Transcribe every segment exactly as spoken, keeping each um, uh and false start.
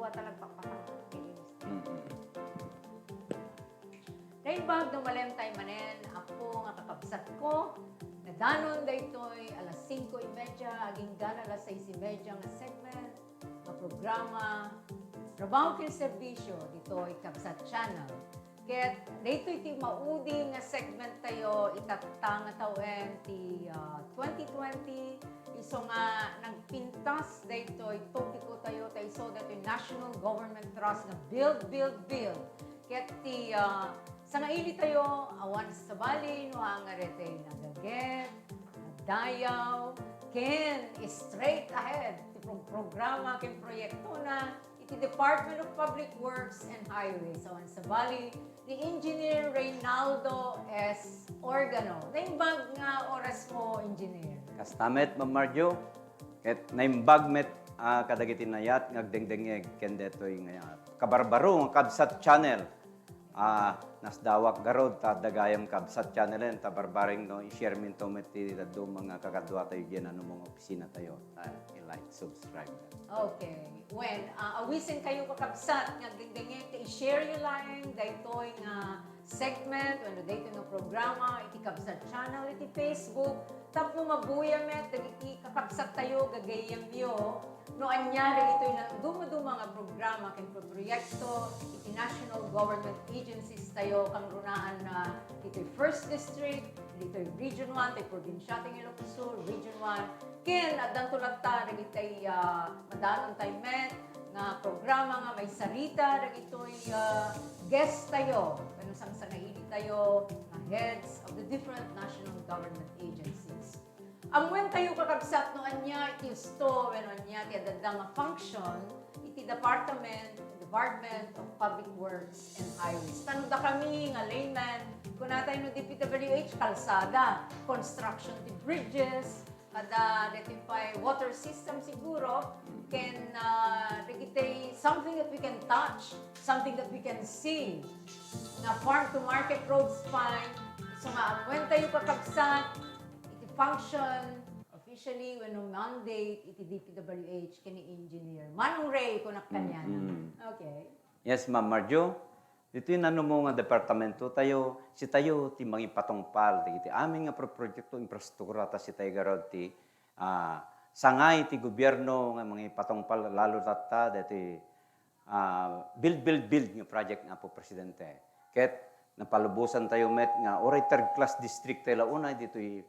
Talaga pakpakang. Mm-mm. Naimbag no malem tayo manen, ako nga kakabsat ko, nadanon daytoy alas singko y media, aginggan alas sais y media nga segment, nga programa, Trabaho ken Serbisyo, ditoy Kabsat Channel. Ket daytoy ti maudi nga segment tayo, itatta nga tawen ti, ah, twenty twenty, isu nga nagpintas daytoy topiko tayo, ta isu daytoy National Government Trust nga build, build, build. Ket ti, ah, sangaili tayo, awan sabali, no, nga daytoy nagaget, nagdayaw, ken straight ahead ti pro-, programa ken proyektona iti Department of Public Works and Highways. Awan sabali, ni Engineer Reynaldo S. Organo. Naimbag nga oras mo, Engineer. Kasta met, Ma'am Marjo, ket naimbag met, ah, kadagiti naayat nga agdengdengngeg ken detoy nga kabarbaro nga Kabsat Channel. Ah, nasdawak garud ta adda gayam Kabsat Channel-en, ta barbareng no, i-share minto met ti dadduma nga kakaduatayo diay nanumong opisina tayo. Ta i-like, subscribe. Okay. Wen, ah, awisenkayo, kakabsat, nga agdengdengngeg ta i-share yo laeng daytoy nga segment wenno daytoy nga programa iti Kabsat Channel iti Facebook tapno mabuya met dagiti kakabsat tayo, gagayyemyo, no ania dagitoy nandumaduma nga programa ken proyekto iti national government agencies tayo, kangrunaan na ditoy First District, ditoy Region one, tay probinsia ti Ilocos Sur, Region one, ken addanto latta dagitay, ah, madanon tayo met nga programa nga maisarita dagitoy, ah, guest tayo, wenno sangsangailit tayo nga heads of the different national government agencies. Ammoentayo, kakabsat, no ania iti husto wenno ania ti adda nga function iti Department, Department of Public Works and Highways. Ta no dakami nga layman, kunatayo no D P W H, kalsada, construction ti bridges, adda daytoy pay water system siguro, ken, ah, dagiti something that we can touch, something that we can see, nga farm to market roads pay. So nga, ammoentayo, kakabsat, iti function, officially, wenno mandate iti D P W H ken ni Engineer Manong Ray, kunak kaniana. Mm-mm. Okay. Yes, Ma'am Marjo. Ditoy nanumo nga departamento tayo, sitayo ti mangipatungpal dagiti amin nga pro-, proyekto infrastruktura ta sitayo garud ti, ah, sangay ti gobierno nga mangipatungpal lalo tatta daytoy, ah, build, build, build nga project nga Apo Presidente. Ket napalubosan tayo met nga uray third class district tayo la unay ditoy,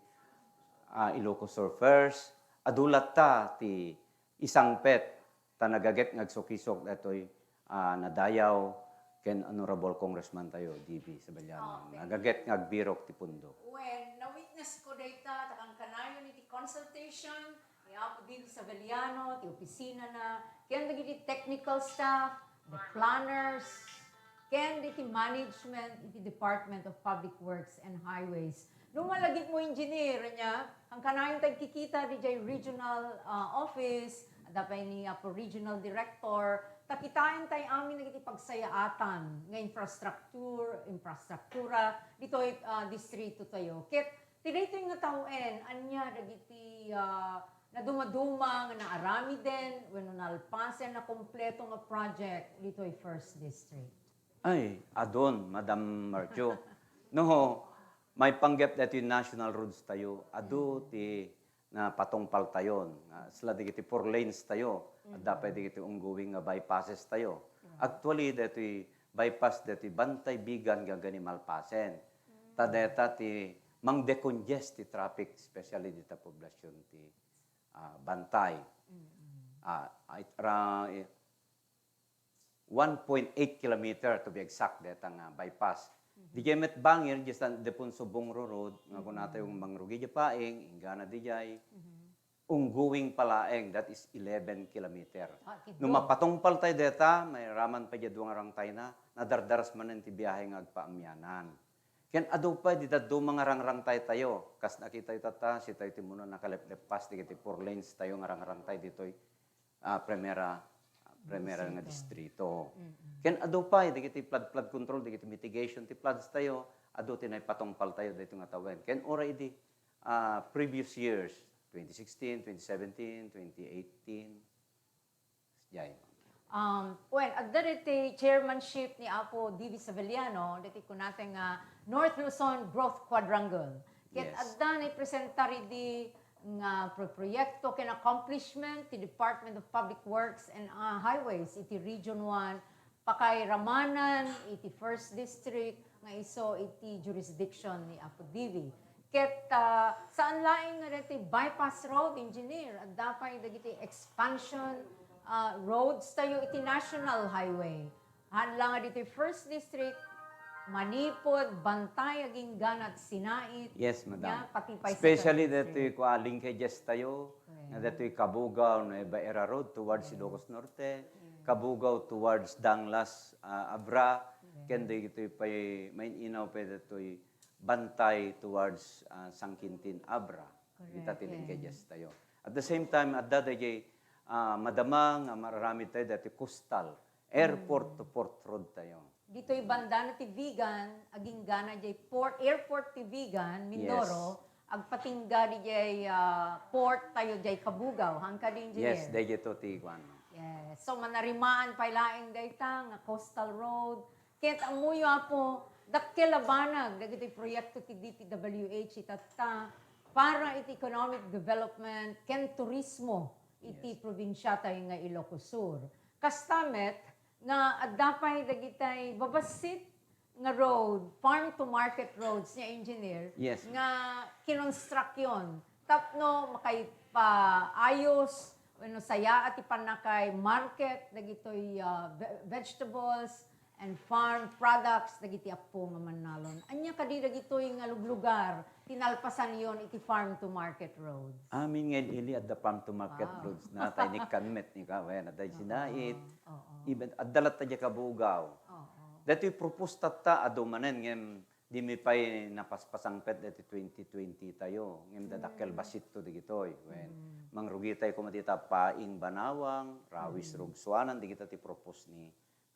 ah, Ilocos Sur First. Adu latta ti isangpet ta nagaget nga agsukisok daytoy, ah, nadayaw ken Honorable Congressman tayo, D B Sabelliano. Okay. Nagaget nga agbirok ti pundo. Wen, na-witness ko dayta, ta kankanayon iti consultation ni Apo D B Sabelliano, ti opisinana, ken dagiti technical staff, the planners, ken diti management iti Department of Public Works and Highways. No malagipmo, Engineer, ania, kankanayon ta agkikita diay regional, ah, office, adda pay ni Apo Regional Director, ta kitaentayo amin dagiti pagsayaatan nga infrastructure, infrastruktura ditoy, ah, distrito tayo. Ket ti daytoy nga tawen, ania dagiti, ah, nadumaduma nga naaramiden wenno nalpasen a kompleto nga project ditoy First District? Ay, adun, Madam Marjo. No, maipanggep daytoy national roads tayo, adu ti napatungpal tayon. Nga, sila dagiti four lanes tayo. Adda pay dagiti ongoing nga bypasses tayo. Actually, daytoy bypass daytoy Bantay Bigan gangganay Malpasen. Ta dayta ti mangdecongest ti traffic, especially dita poblacion ti, ah, Bantay. Ah, it-, ra-, one point eight kilometer, to be exact, dayta nga bypass. Diay met bangir, diay sa Ildefonso Bungro Road, nga kunatayo nga mangrugi diay paing, inggana diay, ongoing pa laeng, that is eleven kilometer. Ah, no mapatungpal tayo dayta, mairaman pay diay dua nga rangtayna, nadardaras manen ti biahe nga agpaamianan. Ken adu pay di dadduma nga rangrangtay tayo, kas nakitayo tatta, sitayo ti umuna nakalepleppas dagiti four lanes tayo nga rangrangtay ditoy ah, primera, ah, primera nga distrito. Ken adu pay dagiti flood, flood control, dagiti mitigation ti floods tayo, adu ti naipatungpal tayo daytoy nga tawen. Ken uray idi, ah, previous years, twenty sixteen, twenty seventeen, twenty eighteen, diay. Um, well, adda diti chairmanship ni Apo D V Sevillano, diti kunata nga North Luzon Growth Quadrangle. Ket Yes. adda ni presentari di nga pro-, proyekto ken accomplishment ti Department of Public Works and, ah, Highways iti Region one, pakairamanan iti First District nga isu iti jurisdiction ni Apo D V. Ket, ah, saan laeng nga dagiti bypass road, Engineer, adda pay dagiti expansion, ah, roads tayo iti National Highway. Haan la nga ditoy First District, manipud Bantay agingganat Sinait, Yes, madam. nya pati pay Especially Second ditoy District. Kua linkages tayo, nga Well. ditoy Cabugao, Nueva Era Road towards Yes. Ilocos Norte, Yes. Cabugao towards Danglas, ah, Abra, Yes. ken ditoy pay main-inaw pay ditoy Bantay towards, ah, San Quintin, Abra. Correct, Ita ti yes. linkages tayo. At the same time, adda dayjay, ah, madama nga mararamid tayo dati coastal, airport Mm. to port road tayo. Ditoy banda na ti Vigan, aginggana jay port, airport ti Vigan, Mindoro, Yes. agpatingga di jay, ah, port tayo jay Cabugao, hangka di engineer. Yes, dayjay to ti kuan. Yes. So, manarimaan pay laeng dayta nga coastal road, Ket ammoyo, Apo, dakkel a banag dagiti proyekto ti D P W H itatta para iti economic development ken turismo iti Yes. probinsiatayo nga Ilocos Sur. Kasta met nga adda pay dagitay babassit nga road, farm to market roads nga engineer Yes. nga kinonstruksyon tapno makaipaayos wenno sayaat ti pannakay market dagitoy, ah, ve-, vegetables and farm products dagiti appo nga mannalon. Ania kadi dagitoy nga luglugar ti nalpasanyon iti farm to market roads? Amin nga ili adda farm to market Wow. roads na tay nikkan met ni ka, wen, adda Oo. Sinait, Oo. even adda latta diay Cabugao. Oo. Datoy proposed tatta, adu manen ngem di mi pay napaspasangpet dati twenty twenty tayo, ngem dadakkel Mm. bassit to dagitoy. Wen, Mm. mangrugi tayo koma dita Paing Banawang, Rawis Mm. Rugsuanan, dagita ti propose ni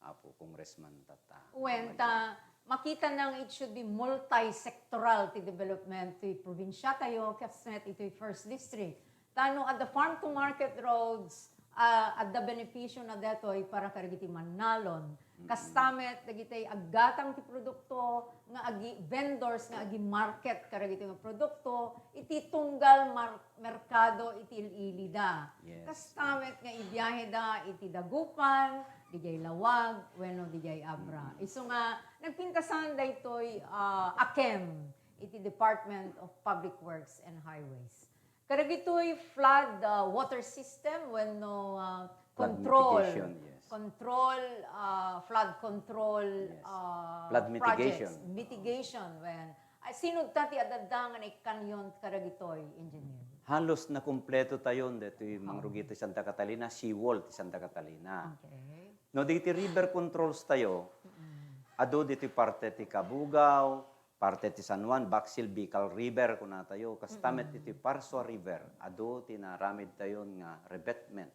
Apo Congressman tatta. Wen, Maria. ta, makita nang it should be multi-sectoral ti development ti probinsia tayo, kas met itoy First District. Ta no adda farm to market roads, ah, adda benepisyo na detoy para kadagiti mannalon. Mm-mm. Kasta met dagiti aggatang ti produkto nga agi-, vendors nga agi-market kadagiti nga produkto iti tunggal mar-, merkado iti il-ilida. Yes. Kasta met nga ibiaheda iti Dagupan, didiay Laoag, wenno didiay Abra. Mm-mm. Isu nga nagpintasan daytoy, ah, akem iti Department of Public Works and Highways. Kadagitoy flood, ah, water system wenno, ah, Flood control. mitigation, yes. Control, ah, flood control, Yes. ah, Flood projects. mitigation. Mitigation, wen. Ay, sino ta ti adda nga naikkanyon kadagitoy, Engineer? Halos nakumpleto tayon ditoy Oh. mangrugi ti Santa Catalina, seawall ti Santa Catalina. Okay. No, diti river controls tayo, Mm-mm. adu ditoy parte ti Cabugao, parte ti San Juan, Baksil, Bikal River, kuna tayo. Kasta met Mm-mm. iti Parsua River, adu ti naaramid tayon nga revetment.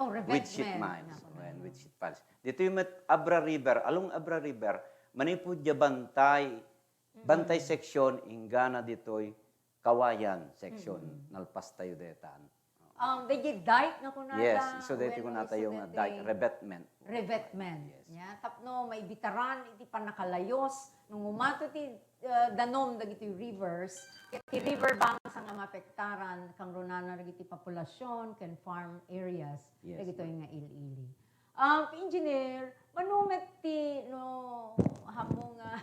Oh, With sheet revetment. miles. Wen, with sheet piles. Ditoy met Abra River, along Abra River, manipud diay Bantay, Bantay Mm-mm. section, inggana ditoy Kawayan section, Mm-mm. nalpas tayo detan. Um, daydi dike nga kunada, Yes, isu daydi wenno kunada isu tayo nga daydi dike, revetment. Revetment. Yes. Nya, tapno maibitaran iti pannakalayos, no ngumato ti, uh, danom dagiti rivers, ket ti river banks nga maapektaran, kangrunana dagiti population ken farm areas, Yes, dagitoy ma'am. nga il-ili. Um, Engineer, mano met ti, no, hamu nga,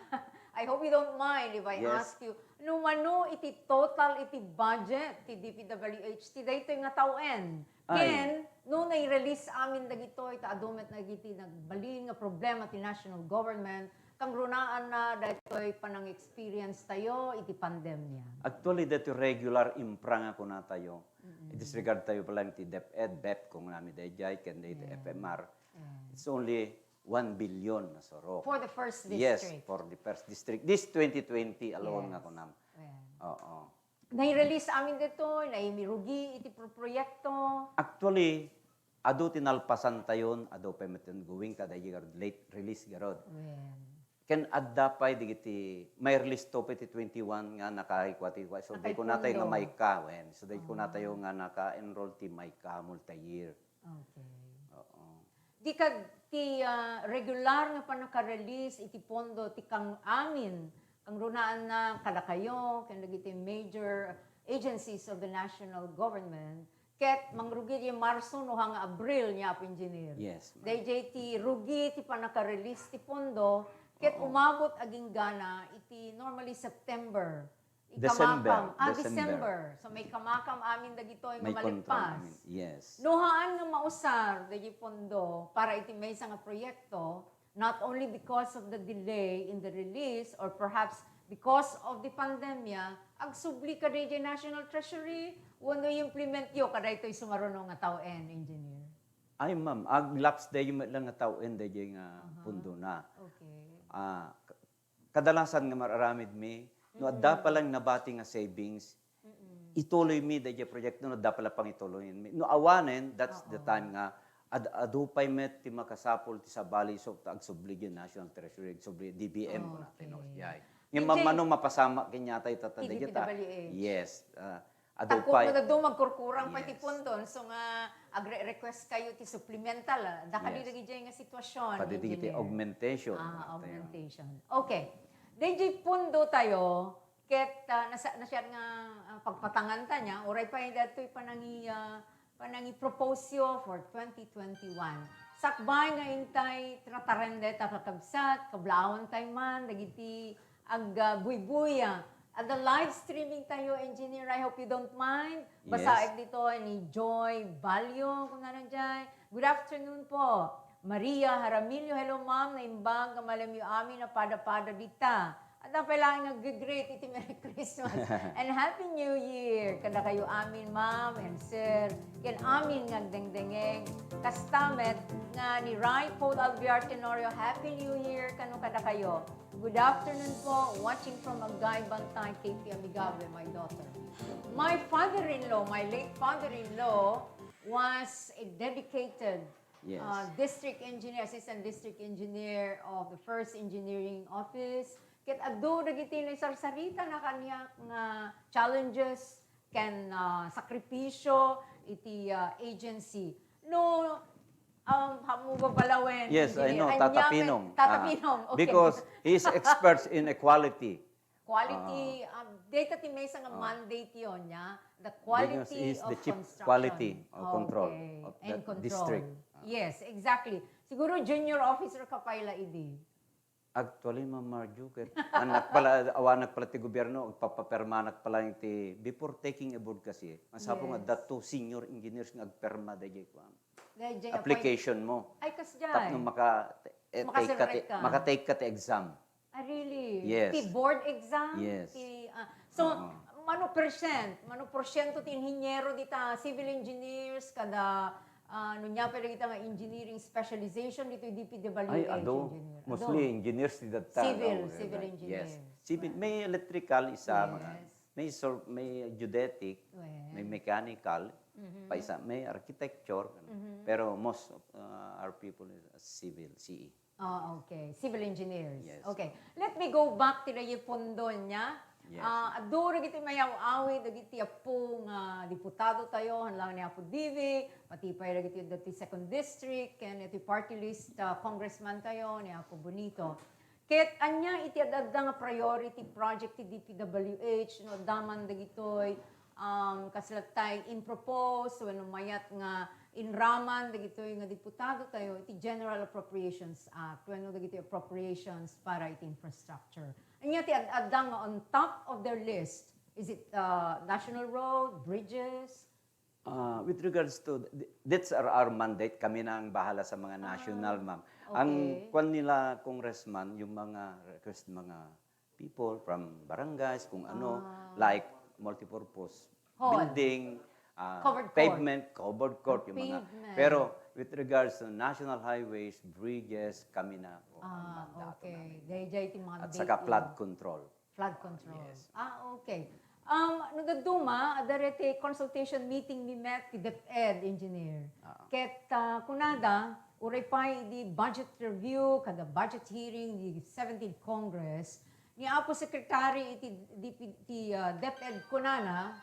I hope you don't mind if I Yes. ask you, no, mano iti total iti budget ti D P W H ti daytoy nga tawen? Ay. Ken, no, nai-release amin dagitoy, ta adu met dagiti nagbalin nga problema ti national government, kangrunaanna daytoy panang-experience tayo iti pandemia. Actually, daytoy regular infra nga kuna tayo. Mm-mm. I-disregard tayo pa lang ti DepEd, BEP, kung nami dayjay, ken daytoy Yeah. F M R. Yeah. It's only one billion na surok. For the first Yes, district. for the first district. This twenty twenty alone Yes. nga kunam. Yeah. Oo. Nai-release amin ditoy, naimirugi iti pro-, proyekto. Actually, adu ti nalpasan tayon, adu pay met ti ongoing, ta daydi garud late release garud. Wen. Ken adda pay dagiti mai-release to pay ti twenty-one nga nakaikua ti kua. So, di Nakaipundo. kunatayo nga MICA, wen. So, di Ah. kunatayo nga naka-enroll ti MICA multi-year. Okay. Oo. Ti kad-, ti, ah, regular nga pannaka-release iti pondo ti kang amin, kangrunaanna kadakayo, ken dagiti major agencies of the national government, ket mangrugi diay Marso no ha nga Abril, ni Apo Engineer. Yes, ma'am. Daydiay ti rugi ti pannaka-release ti pondo, ket Oo. umabot aginggana iti normally September. Ikamakam. December, Ah, December. December. So, maikamakam amin dagitoy nga May kontra malimpas. amin. Yes. No haan nga mausar dagiti pondo para iti maysa nga proyekto, not only because of the delay in the release or perhaps because of the pandemia, agsubli ka daydiay National Treasury wenno i-implementyo kadaytoy sumaruno nga tawen, Engineer? Ay, ma'am, aglapsdayyo met lang nga tawen daydiay nga Aha. pundona. Okay. Ah, k-, kadalasan nga mararamidmi, no adda Mm-mm. pa lang nabati nga savings, Mm-mm. ituloymi daydiay proyekto, no adda pa lang pangituloyenmi. No awanen, that's the Oo. time nga ad-, adu pay met ti makasapul ti sabali, so, ta agsubli diay National Treasury, agsubli D B M, kuna tayo, no? Okay. Yay. Ngem J J, mano mapasamak kaniatayo, tata, ti daydiay ta. D P W H. Yes. Ah, Adu Tako pay. Nga dadduma agkurkurang pay ti Yes. pundon, so nga agre-request kayo ti supplemental, ah. Da kadi Yes. dagidiay nga sitwasyon, Padi dagiti Engineer. augmentation, Ah, ano tayo. augmentation. Okay. Daydiay pundo tayo, ket, ah, nasa-, nasiat nga, ah, pagpatangan ta niya, uray pay datoy panangi-, ah, panangi-proposyo for twenty twenty-one. Sakbay nga intay tratarende ta kakabsat, kablaawantay man, dagiti ag, ah, buybuy, ah. At the live streaming tayo, Engineer, I hope you don't mind. Yes. Basaek dito ni Joy Balyo, kung nandiyan. Good afternoon po. Maria Jaramillo, hello ma'am, naimbag nga malemyo amin a pada-pada dita. At ang kailangan nga greet iti Merry Christmas and Happy New Year. Kada kayo amin, ma'am and sir. Ken amin nga agdengdengeg. Kasta met nga ni Ray Paul Alvear Tenorio, Happy New Year kano kada kayo. Good afternoon po. Watching from Agay, Bantay, K P Amigable, my daughter. My father-in-law, my late father-in-law was a dedicated, Yes. uh, district engineer, assistant district engineer of the first engineering office. Ket adu dagiti naisarsaritana kaniak nga challenges ken, ah, sakripisyo iti, ah, agency. No, um, haanmo babalawen, Yes, I Engineer. know, Ania Tata met-, Pinong. Tata Ah, Pinong, okay. Because he is experts in equality. Quality, Ah. um, data ti maysa nga Ah. mandate yon, ya. The Because quality he is of the chief construction. quality or control Okay. of And that control. district. Ah. Yes, exactly. Siguro junior officer ka pay la idi. Actually, Ma'am Marjo, ket anak pala, awanak pala ti gobierno, agpapapermanak pala iti, before taking a board kasi, masapo nga Yes. datto senior engineers nga agperma daydiay kuan. Daydiay appoint- Application mo. Ay, kasdiay. Tapno maka, eh, take ka ti, Makaselect ka. maka-take ka ti exam. Ah, really? Yes. Ti board exam? Yes. Ti, ah, so, Oo. mano percent, mano porsyento ti inhinyero dita civil engineers, kada Ah, no, nia pay dagita nga engineering specialization ditoy D P W H, Ay, adu. Engineer. Adu. Mostly engineers ti dadta, Civil, no? civil Yes. engineers. Civil, Right. may electrical isa, mga, Yes. may sol-, may geodetic, Well. may mechanical, Mhm. pa isa, may architecture, Mhm. pero most of, uh, our people is civil, C E. Ah, okay. Civil engineers. Yes. Okay. Let me go back ti daydiay pundo nia. Yes. Ah, adu dagiti mayaw-awid dagiti appo nga diputado tayo, haan lang ni Apo Divi, pati pay dagiti, dagiti second district, ken iti party list, ah, congressman tayo, ni Apo Bonito. Ket ania iti ad-adda nga priority project ti D P W H, no, adda man dagitoy, um, kasla tay in-propose wenno mayat nga inraman dagitoy nga diputado tayo iti General Appropriations Act wenno dagitoy appropriations para iti infrastructure. Ania ti ad-adda nga on top of their list? Is it, uh, national road, bridges? Ah, with regards to, th-, that's our, our mandate. Kami na ang bahala sa mga national, Ah, ma'am. Ang okay. kwan nila, congressman, yung mga request, mga people from barangays, kung ano, Ah. like multipurpose Hall. building, ah, Covered court. pavement, covered court, yung mga, Pavement. pero with regards to national highways, bridges, kami na po ang Ah, mandato okay. namin. Daydiay ti At mandate saka yun. flood control. Flood control. Yes. Ah, okay. Um, no dadduma, adda daytoy consultation meeting ni met ti DepEd, Engineer. Ah. Ket, ah, kunada, uray pay idi budget review, kada budget hearing, di seventeenth Congress, ni Apo Secretary iti D P, ti, ah, DepEd kunana,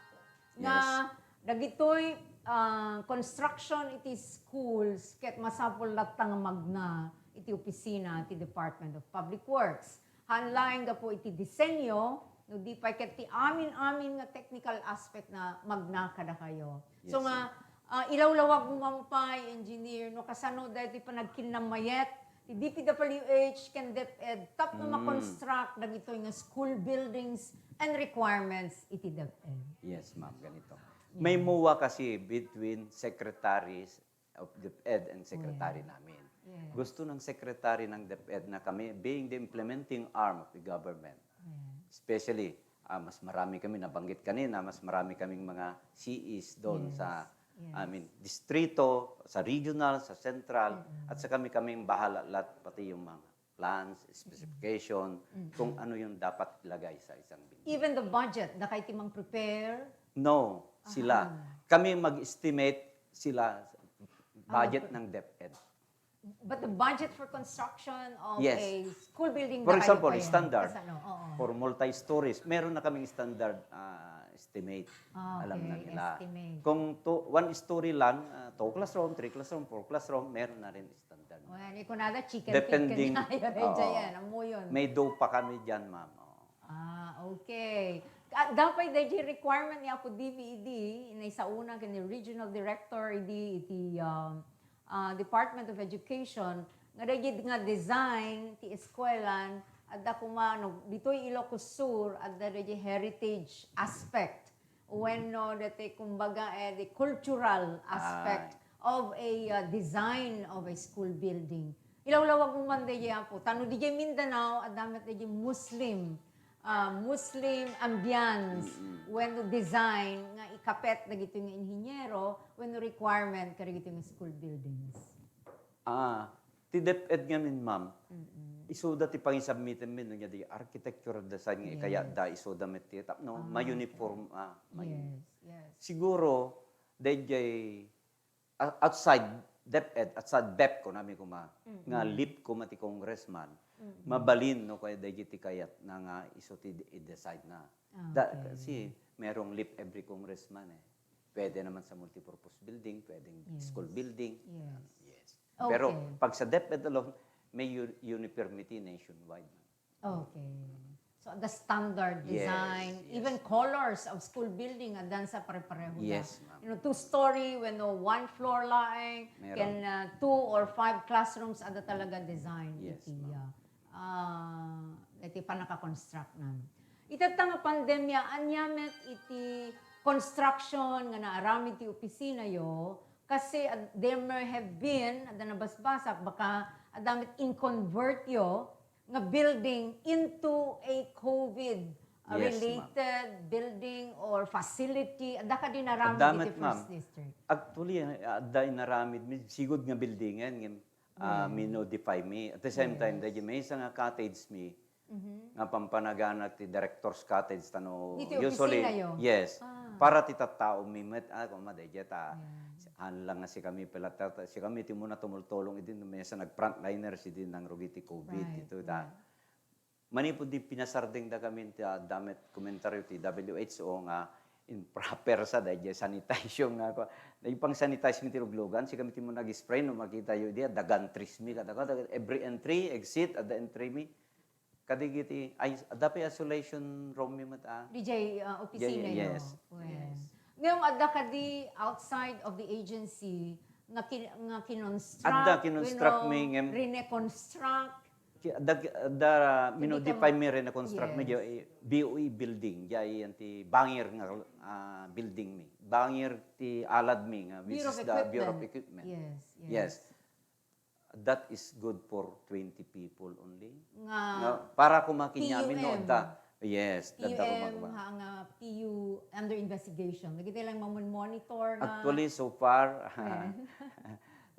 nga Yes. dagitoy ah, construction iti schools ket masapul latta nga magna iti opisina ti Department of Public Works. Haan laeng gapu iti disenyo, no di pay ket ti amin-amin nga technical aspect na magna kadakayo. So Yes, nga, ma'am. ah, ilawlawag mo man pay, engineer, no kasano daytoy panagkinnamayet ti D P W H ken DepEd tapno Mm. ma-construct dagitoy nga school buildings and requirements iti DepEd. Yes, ma'am, ganito. Yeah. May MOA kasi between secretaries of DepEd and secretary Yes. namin. Yes. Gusto ng secretary ng DepEd na kami, being the implementing arm of the government, Yes. especially, ah, mas marami kami, nabanggit kanina, mas marami kaming mga C Es doon Yes. sa, Yes. I mean, distrito, sa regional, sa central, Mm-mm. at sa kami-kaming bahala lahat, pati yung mga plans, specification, Mm-mm. kung ano yung dapat ilagay sa isang building. Even the budget, dakay ti mang-prepare? No, sila. Aha. Kami mag-estimate, sila, budget Ah, ng DepEd. But the budget for construction of Yes. a school building For dakay example, pa yan. standard. Kasano? Oo. For multi-stories, meron na kaming standard, ah, estimate. Ah, Alam na okay, nila. estimate. Kung two, one story lang, ah, two classroom, three classroom, four classroom, meron na rin standard. Well, ikunada chicken feed Depending, kanya, oo. Yan, amuyon. May DOPA kami dyan, ma'am. Oo. Ah, okay. Ah, dapay dayjay requirement ni Apo D V E D, inay sa una ken ni Regional Director idi iti, um, ah, Department of Education, nga dayjay nga design ti eskuelan, adda kuma, no, ditoy Ilocos Sur, adda dayjay heritage aspect. Wenno, daytoy, kumbaga, eh, the cultural aspect Ay. of a, uh, design of a school building. Ilawlawag mo man dayjay, Apo. Ta no dayjay Mindanao, adda met dayjay Muslim, ah, Muslim ambience, Mm-mm. wenno design nga ikapet dagitoy nga inhinyero, wenno requirement kadagitoy nga school buildings. Ah, ti DepEd ngamin, ma'am, Mm-mm. isuda ti pangisubmiten mi, no, nya di architectural design nga Yes. ikayatda, isuda met ti tapno Ah, ma-uniform, okay. ah, ma-uni-, Yes, yes. Siguro, dayjay, ah, outside DepEd, outside BEP, kunami kuma, Mm-mm. nga LEAP kuma ti congressman, Mm-mm. mabalin, no, kaya dayjay ti kayatna nga isu ti i-decide na. Ah, Da-, okay. Kasi merong LEAP every congressman, eh. Pwede naman sa multipurpose building, pwedeng Yes. school building. Yes. Yes. Pero Okay. pag sa DepEd alone, may u-, uniformity nationwide. Okay. So, the standard Yes, design, yes. even colors of school building, addan sa pare-pareho na. Yes, ma'am. You know, two-story, wenno one floor laeng, Meron. ken, uh, two or five classrooms, adda talaga design Yes, iti, ma'am. uh, ah, iti pannaka-construct na. Itatta nga pandemya, ania met iti construction nga naaramid ti opisinayo, kasi ad-, there may have been, adda nabasbasak, baka adda met in-convert yo nga building into a COVID, uh, Yes, ma'am. related building or facility. Adda kadi naaramid Adda iti met, First ma'am. District? Actually, adda inaramid mi, sigud nga buildingen, ngem ah, Yes. minodify mi. At the same time, Yes. daydi maysa nga cottage mi, Mhm. nga pampanaganag ti director's cottage, ta no, Ditoy usually, opisina yo? Yes. Ah. Para ti tattao mi met, ah, kuma, daydi ta, Yes. haan lang nga sikami pala, ta-, ta-, sikami ti umuna tumultulong idi, no, maysa nag-frontliners idi nangrugi ti COVID, Right, dito, ta. right. Manipud di pinasardengdakamin ti adda met komentaryo ti W H O nga improper sa daydiay sanitization nga kua-, ipang-sanitize mi ti luglugan, sikami ti umuna nag-spray no makitayo idi, adda gantries mi kadakada, every entry, exit, adda entry mi. Kadagiti, ay, adda pay isolation room mi met, ah. Diay, ah, opisina Diay, yo. Yes, Well, yes. Ngem adda kadi outside of the agency nga kin-, nga kinonstruct, Adda kinonstruct wenno mi ngem rineconstruct? Ki-, adda, adda, Hindi minodify ka mi, rineconstruct mi, Yes. diay, B O E building, diay, yan ti bangir nga, ah, building mi. Bangir ti alad mi nga, which Bureau of is the Bureau of Equipment. Equipment. Yes, yes. Yes. That is good for twenty people only. Nga Nga, para kuma kaniami, no, T U M. adda. Yes, adda T U M, kuma. ha, nga P U under investigation. Lagi tayo lang mamon-monitor nga Actually, so far, Yes.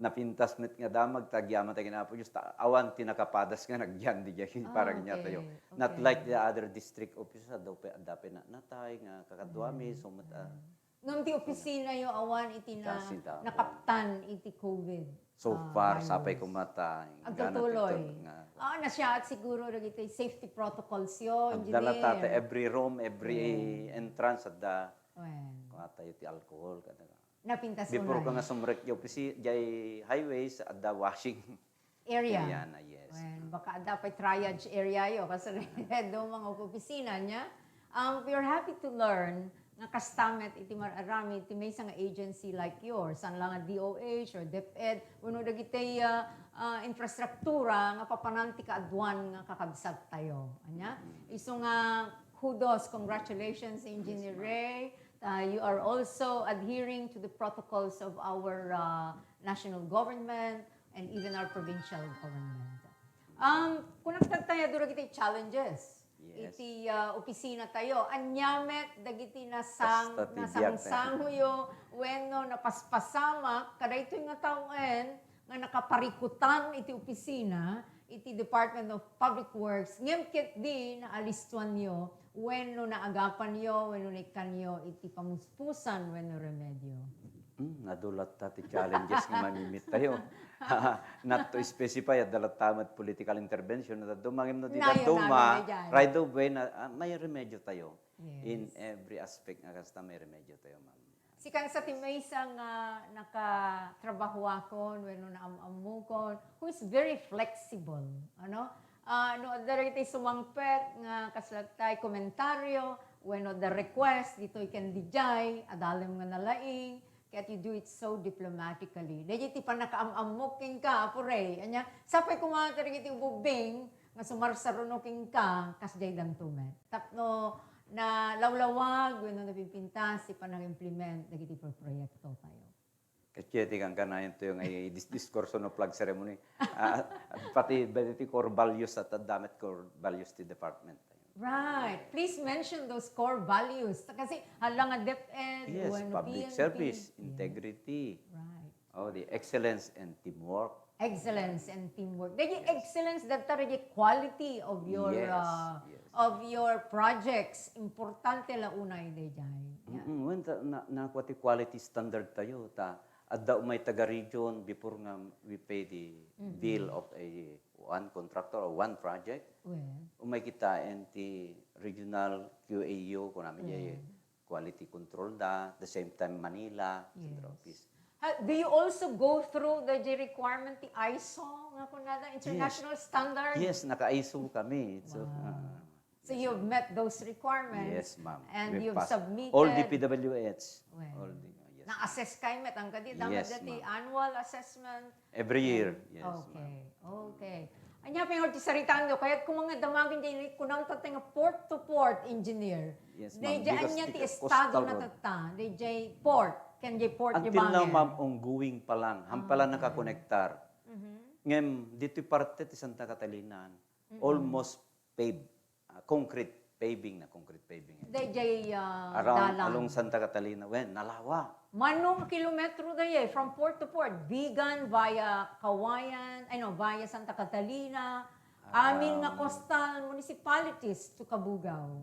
napintas met nga damag, ta agyamanak ti Apo Dios, ta awan ti nakapadas nga nagyan diay, Ah, para kaniatayo. okay. Not Okay. like the other district offices, adda pay, adda pay natay nga kakaduami, Mm. so met, ah, Mm. Ngem ti opisina yo awan iti na, Kasi da- nakaptan iti COVID, So ah, far, virus. sapay kuma ta, Agtultuloy. Nga. Ah, nasiaat siguro dagiti safety protocols yo, Adda la engineer. ta, every room, every Yes. entrance, adda. Well. Kuha tayo ti alcohol, kada. Napintas unay. Before ka nga sumrek diay opisi-, diay highways, adda washing Area. Area na, yes. Wen, baka adda pay triage area yo, kas duma nga opisina niya. Um, we are happy to learn nga kasta met iti mar-aramid ti maysa nga agency like yours, saan la nga D O H or DepEd, wenno dagiti, ah, ah, infrastruktura nga papanan ti kaaduan nga kakabsat tayo. Ania? Mm. Isu nga kudos, congratulations, Engineer Ray. Uh, you are also adhering to the protocols of our, uh, national government and even our provincial government. Um, kunak tayo, adu dagiti challenges. Yes. Iti, uh, opisina tayo. Ania met dagiti nasang-, Kasta ti biag tayo. Nasangsangoyo, wenno napaspasamak, kadaytoy nga tawen, nga nakaparikutan iti opisina iti Department of Public Works, ngem ketdi naalistuanyo wenno naagapanyo wenno naikkanyo iti pamuspusan wenno remedyo? Hmm, adu latta ti challenges nga mamimit tayo. Not to specify, adda latta met political intervention, adda duma, ngem no di Nayon, dadduma, nayon, right away, na, ah, may remedyo tayo. Yes. In every aspect nga kasta, may remedyo tayo, ma'am. Sika sa ti maysa nga nakatrabahoakon wenno naam-ammokon, who is very flexible, ano? Ah, no adda dagiti sumangpet nga kasla tay komentaryo wenno adda request ditoy ken didiay, adalem nga nalaing, ket you do it so diplomatically. Daydiay ti pannakaam-ammok kenka, Apo Ray. Ania, sapay koma dagiti ubbubbing nga sumarsaruno kenka, kasdiay danto met. Tapno nalawlawag wenno napimpintas ti panang-implement dagiti proproyekto tayo. Ket ti kankanayon tayo nga i-, dis-, diskurso no flag ceremony. Ah, pati, pati ti core values, adda met core values ti department tayo. Right. Please mention those core values. Kasi hala nga DepEd, Yes, wenno public P N P. Service, Yes. Integrity. Right. Oh, the excellence and teamwork. Excellence and teamwork. Dagiti Yes. excellence, that are the quality of your, Yes, uh, yes. of your projects. Importante la unay daydiay. Yeah. Mm-mm. Wen, ta, na, nakua ti quality standard tayo. Ta, adda umay taga region before nga we pay the Mm-mm. bill of a one contractor or one project. Well. Umay kitaen ti regional Q A U, kunami Well. Quality control da, the same time Manila, Yes. Central Office. Ha, do you also go through the, the requirement ti ISO nga kunada, Yes. international standard? Yes, naka-ISO kami. So, Wow. ah, So yes, you've ma'am. met those requirements Yes, ma'am. and We you've passed. submitted All the P W H. Well, All the, yes, ma'am. na-assess kayo met, ang kadi, dapat Yes, dati ma'am. annual assessment. Every year, yes, ma'am. Okay, okay. Ania pay nga ti saritayo, kayat ko nga damagen diay kunam tatta nga port to port engineer. Yes, ma'am. Daydiay Because ania ti ti estado coastal na road. tatta, daydiay port, ken diay port diay Until now, bangir. ma'am, ongoing pa lang. Hampala Ah, okay. nakakonektar. Mhm. Ngem, ditoy parte ti Santa Catalina, Mm-mm. almost paved. Ah, concrete paving na, concrete paving. Daydiay, ah, Around, dalan. along Santa Catalina, wen, nalawa. Mano nga kilometro dayay, from port to port? Vigan via Cauayan, ay no, via Santa Catalina, amin nga Around coastal municipalities to Cabugao.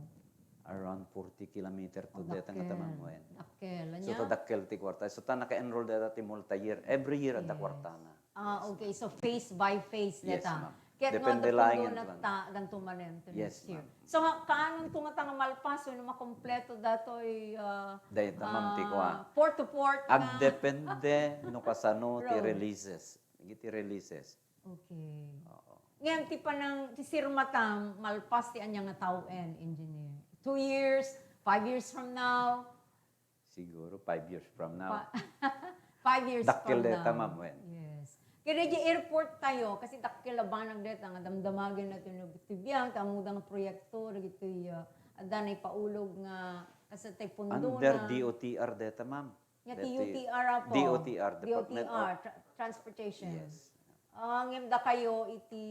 Around forty kilometer to Oh, deta nga dakkel. taman, wen. Dakkel, So, ania? ta dakkel ti kwarta. So, ta naka-enroll deta ti multi-year. Every year, adda Yes. kwartana. Ah, Yes, okay. ma'am. So, phase by phase Yes, deta. ma'am. Ket no Depende adda laeng pundo ito, na ma'am. ta, danto manen to Yes, next year. ma'am. So, nga, kaanonto nga ta nga malpas wenno makompleto datoy, ah, Dayta, ma'am, ti ah, kua. port to port nga Agdepende no kasano ti Road. releases. Iti releases. Okay. Oo. Ngem ti panang, ti sirmatam, malpas ti ania nga tawen, engineer? Two years, five years from now, Siguro five years from now. Pa-, five years Dakkel from deta, now. ma'am, wen. Yes. Kaya di airport tayo, kasi dakkel a banag deta nga damdamagen na ito ti biag, ta ammoda nga proyekto, dagitoy, uh, adda naipaulog nga, kasi tay pundo Under na. D O T R deta, ma'am. Nga Deti-, T U T R apo. D O T R, Department D O T R, of tra-, Transportation. Yes. Ah, ngem dakayo iti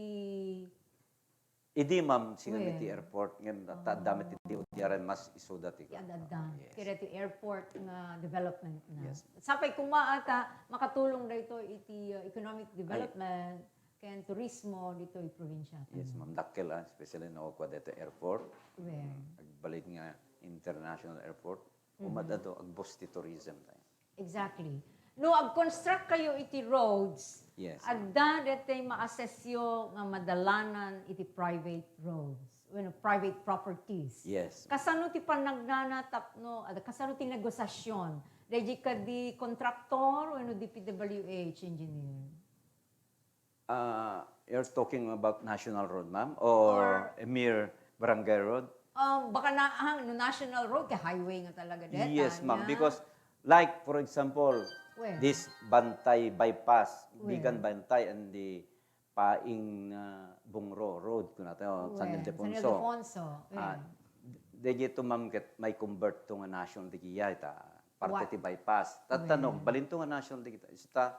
Idi, ma'am, singa Well. iti airport, ngem ta-, ta-, adda met ti D O T R, mas isuda ti Ti adda-adda. Yes. Kaya ti airport nga development na. Yes. Sapay koma ta makatulong daytoy iti, uh, economic Ay. development ken turismo ditoy probinsya. Yes, ma'am. Dakkel, ah, especially no, kua daytoy airport. Well. Mm, agbalin nga international airport. Mhm. Umadado, agbus ti tourism tayo. Exactly. No, ag-construct kayo iti roads, Yes. adda detay ma-assess yo nga madalanan iti private roads, wenno private properties. Yes. Kasano ti panagnana tapno, ad-, kasano ti negosiasyon Daydi kadi kontraktor wenno D P W H engineer? Ah, you're talking about national road, ma'am, or a mere barangay road? Um, baka na, ah, no national road, kay highway nga talaga deta, Yes, ma'am, nya. Because, like, for example, Well. this Bantay bypass, Well. Bigan Bantay and the Paing, ah, Bungro Road, kunata, San Well, San Ildefonso. Ildefonso, Ah, well. daydi to, ma'am, ket mai-convert to nga national daydi ita, parte What? ti bypass. Tatta no, Well. balinto nga national daydi ita, isuta,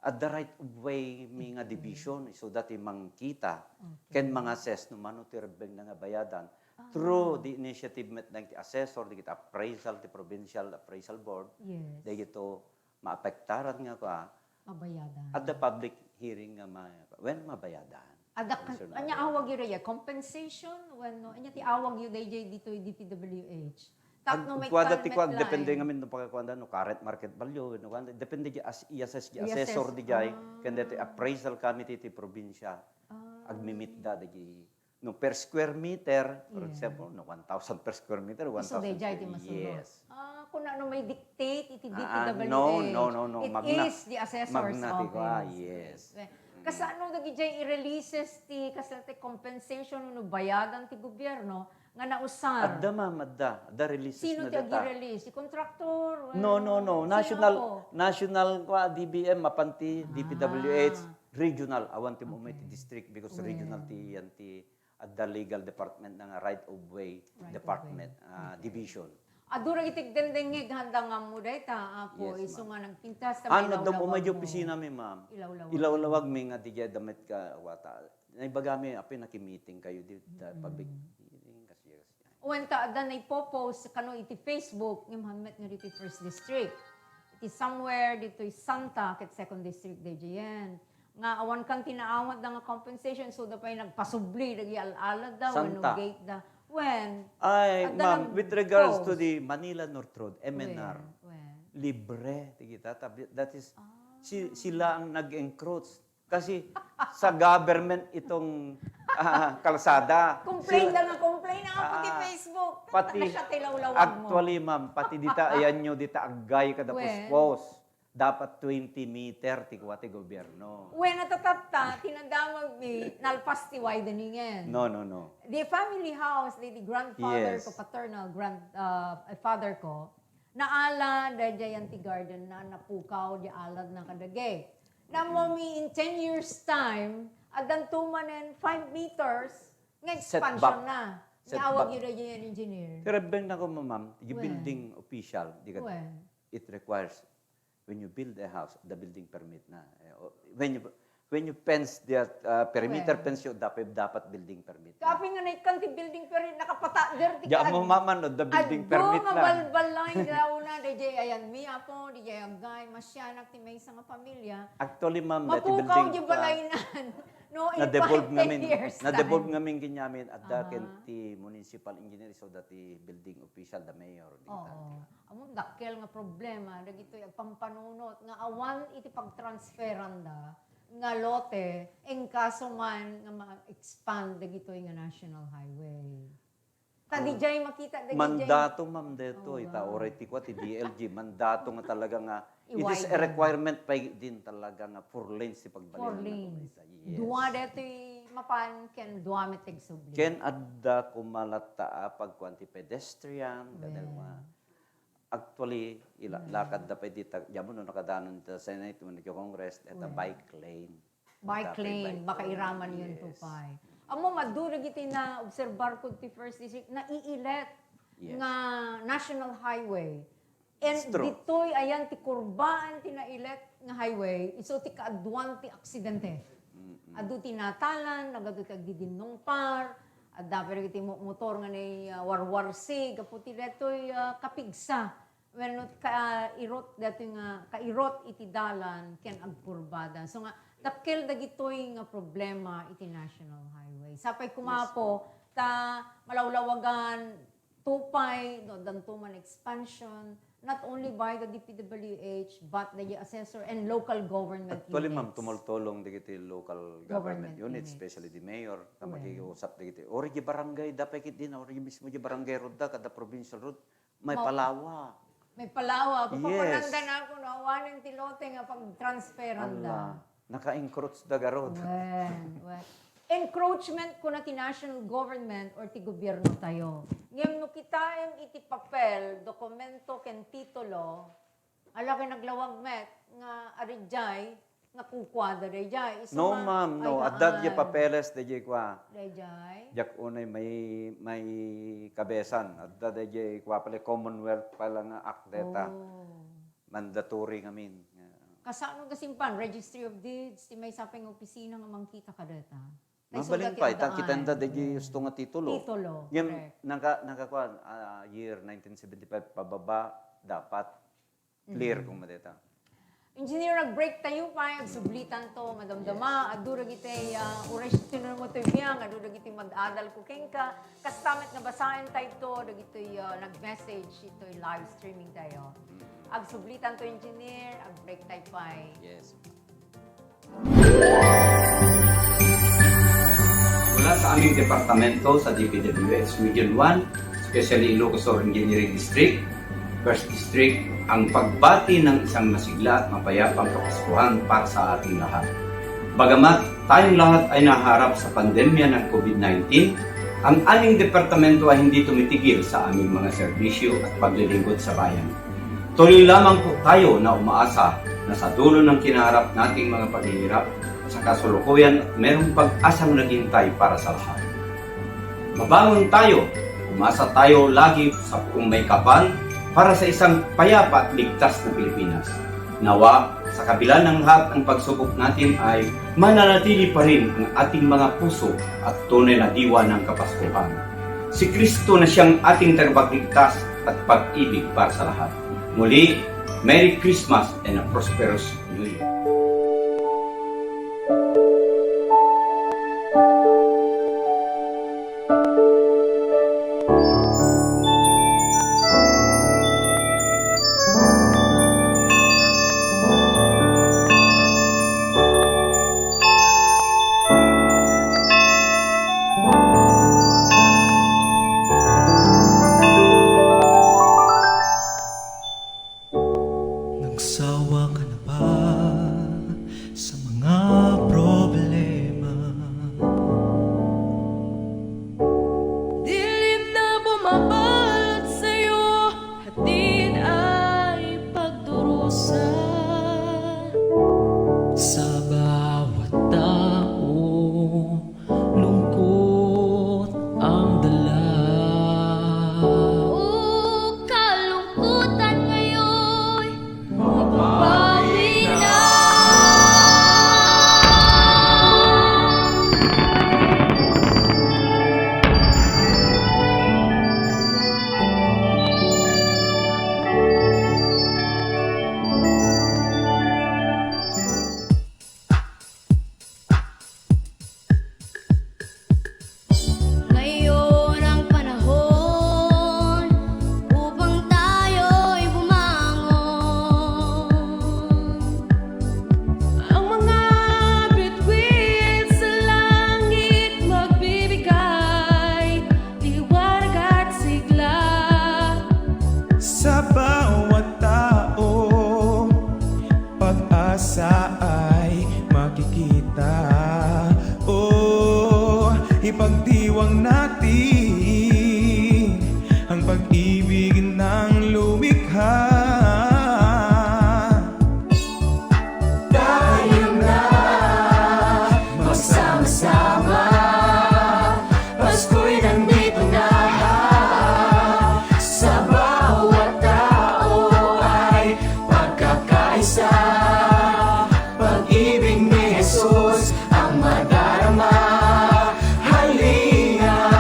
adda right of way mi nga division, isu dati mangkita, Okay. ken manga-assess no mano ti rebbengna nga bayadan. Ah. Through the initiative met dagiti assessor, dagiti appraisal, ti provincial appraisal board, Yes. dagito maapektaran nga kua, Mabayadan. adda public hearing nga ma-, when mabayadan. Adda ka-, Concern anya area. awag yu daydiay? Compensation? Wenno, anya ti awag yu daydiay ditoy D P W H? Tapno Ag-, may kuada ti kuan, met laeng. depende ngamin no pagkakuanda, no current market value, no kuanda, depende di as-, i-assess di I-assess. assessor di jay, Ah. ken deti appraisal committee ti probinsya. Ah. Agmimitda di, no per square meter, for Yes. example, no one thousand per square meter, Isu one thousand dayjay ti per, masunod. yes. Ah, kuna no may dictate iti Ah, ah, D P W H. no, no, no, no, It magna. is the assessor's Magna ti office. kua, yes. Okay. Mm. Kasano dagijay i-releases ti, kasla ti compensation no bayadan ti gobyerno nga nausar? Adda, ma'am, adda. Adda releases Sino na ti data. agi-release? Ti contractor? No, no, no. Sino National, ako? national kua, D B M, mapan ti Ah. D P W H, regional. Awan ti umay ti Okay. district because Well. regional ti, yan ti adda legal department na nga right of way Right of department, way. ah, Okay. division. Adu dagiti dengdengngeg, haanda nga ammo dayta, Apo, Yes, isu ma'am. nga nagpintas, ta Ano, mailawlawag damo may mo. opisina mi, ma'am. Ilawlawag. Ilawlawag mi nga di jay damit ka, wata. Naibagami, apay, nakimiting kayo di, da, Mm. public meeting, kasi, kasi. Wen ta, adda naipopost kano iti Facebook, ngem hammet nga ditoy First District. Iti somewhere, ditoy Santa, ket Second District, daydiayen. Nga awan kan ti naawatda nga compensation, so da pay nagpasubli dagiti al-aladda wenno Santa. gateda. Wen, Ay, adda ma'am, with regards to nag-post. the Manila North Road, M N R, Wen, wen. libre ti kita. Tabi-, that is, Ah. si-, sila ang nag-encroach. Kasi sa government itong, ah, kalsada. Complain Sila, da nga complain. Ang apo ti ah, Facebook. pati, Nasya ti lawlawag mo. actually, ma'am, pati dita, ayan nyo, dita aggay kada Wen. puspos. Dapat twenty meter ti kua ti gobyerno. Wen, natatatta, tinadamag mi, nalpas ti wideningen. No, no, no. The family house, the, the grandfather Yes. ko, paternal grand, uh, father ko, naala, daydiay ti garden na, napukaw, di alad na kadagay. Nammo mi in ten years time, addanto manen five meters, nga expansion Setback. na. Setback. Nga awag yu daydiay engineer. Ti rebbengna ko, ma'am, you Wen. building official, di ka, Wen. it requires When you build a house, the building permit na. Eh, o, when you, when you fence that, uh, perimeter Well. fence, you dapat, dapat building permit na. Kapi nga naikkan ti building permit, nakapatader ti Diyan mo kaad-, maman, no, the building adu permit nga na. balbalay, daw na, D J ayan mi, apo, D J Agay, masyanak ti maysa nga pamilya. Actually, ma'am, dati Mapukaw building di pa. balay nan. No, in Na-devolve five, ten ngamin, years na-devolve time. ngamin kinyamin, adda Aha. ken ti municipal engineer, so dati building official, the mayor, di Oo. kita. Ammom dakkel nga problema dagitoy agpampanunot nga awan iti pagtransferanda nga lote, inkaso man nga ma-expand dagitoy nga national highway. Ta Ang dijay makita, dagijay mandato, ma'am, detoy, Oo, ta wow. oray ti kua ti D L G, mandato nga talaga nga, it is a I-widen. requirement pay din talaga nga four lanes ti pagbalin Four na lanes. kumita. Yes. Dua detoy mapan ken dua met ti agsubli. Ken adda koma latta a pagkuan ti pedestrian, kada Well. kua. Actually, ila-, Hmm. lakadda pay dita, diammo no nakadanon dita Senate wenno iti Congress, deta Well. bike lane. Bike Dapay lane, bike baka lane, iraman yun yes. to pay. Ammom, adda dagiti naobserbar ko ti First District, naiilet Yes. nga national highway. And It's true. ditoy ayan ti kurbaan ti nailet nga highway, isu ti kaaduan ti aksidente. Mm-mm. Adu ti natalan, nagadu ti agdidinnungpar, adda pay dagiti mo-, motor nga nai, ah, warwarsi, gapu ti detoy, ah, kapigsa. Wenno, kairot detoy nga, kairot iti dalan ken agkurbada. So nga, dakkel dagitoy nga problema iti National Highway. Sapay Yes, kuma po, ta malawlawagan, tupay, no, addanto man expansion, not only by the D P W H, but the assessor and local government Actually, ma'am, units. tumultulong dagiti local government Government units, units. especially the mayor, ta Well. makikiusap dagiti. Ori di barangay, dapay kit din, ori mismo di barangay road da, kada provincial road, may Ma- palawa. May palawa, Yes. papapananda na ako, no? Awanen ti lote nga pagtransferanda. Ala, naka-encroach da garud. Wen, wen. Encroachment kuna ti national government or ti gobierno tayo. Ngem no kitaem iti papel, dokumento ken titulo, ala ket naglawag met nga arijay, nga kukuada dayjay. Isu No, nga, ma'am, no. ay, Adda diay haan. papeles dayjay kua. Dayjay? Diak unay mai-, maikabesan. Adda dayjay kua pala Commonwealth pala nga act dayta. Oh. Mandatory ngamin. Kasano gasimpan, Registry of Deeds, ti maysa pay nga opisina nga mangkita kadayta? Tay Mabalin suda ti pay, ta addaan. kitanda dayjay husto nga titulo. Titulo, Ngem, correct. naka-, nakakuan, ah, year nineteen seventy-five pababa, dapat clear Mhm. kung madeta. Engineer, nag-break tayo pay, agsublitan to, madamdama, Yes. adu dagiti, ah, oras tinulmo toy biang, adu dagiti mag-adal ko kenka, kasta met nga basaen tayo to, dagitoy, ah, nag-message, itoy live streaming tayo. Mm. Agsublitan to, Engineer, ag-break tayo pay. Yes. Mula sa aming departamento sa D P W H Region one, especially Ilocos Sur Engineering District, First District, ang pagbati ng isang masigla at mapayapang Kapaskuhan para sa ating lahat. Bagamat tayong lahat ay naharap sa pandemya ng COVID nineteen, ang aming departamento ay hindi tumitigil sa aming mga serbisyo at paglilingkod sa bayan. Tuloy lamang po tayo na umaasa na sa dulo ng kinaharap nating mga paghihirap sa kasalukuyan at merong pag-asang naghihintay para sa lahat. Mabangon tayo, umasa tayo lagi sa buong may kapal para sa isang payapa at ligtas na Pilipinas. Nawa, sa kabila ng lahat ng pagsubok natin ay mananatili pa rin ang ating mga puso at tunay na diwa ng Kapaskuhan. Si Kristo na siyang ating tagapagligtas at pag-ibig para sa lahat. Muli, Merry Christmas and a prosperous New Year. Nagsawa ka na ba sa mga problema? Dilim na bumabalot sa'yo, hatid ay pagdurusa. Sa bawat tao, lungkot ang dala. O kalungkutan ngayon, mapapawi na. Ngayon ang panahon upang tayo'y bumangon. Ang mga bituin sa langit magbibigay liwanag at sigla. Sa bawat tao, pag-asa ay makikita. O, ipagdiwang natin ang pag-ibig ng lumikha. Tayo na magsama-sama, Pasko'y nandito na. Sa bawat tao ay pagkakaisa. Pag-ibig ni Jesus ang madarama. Halina,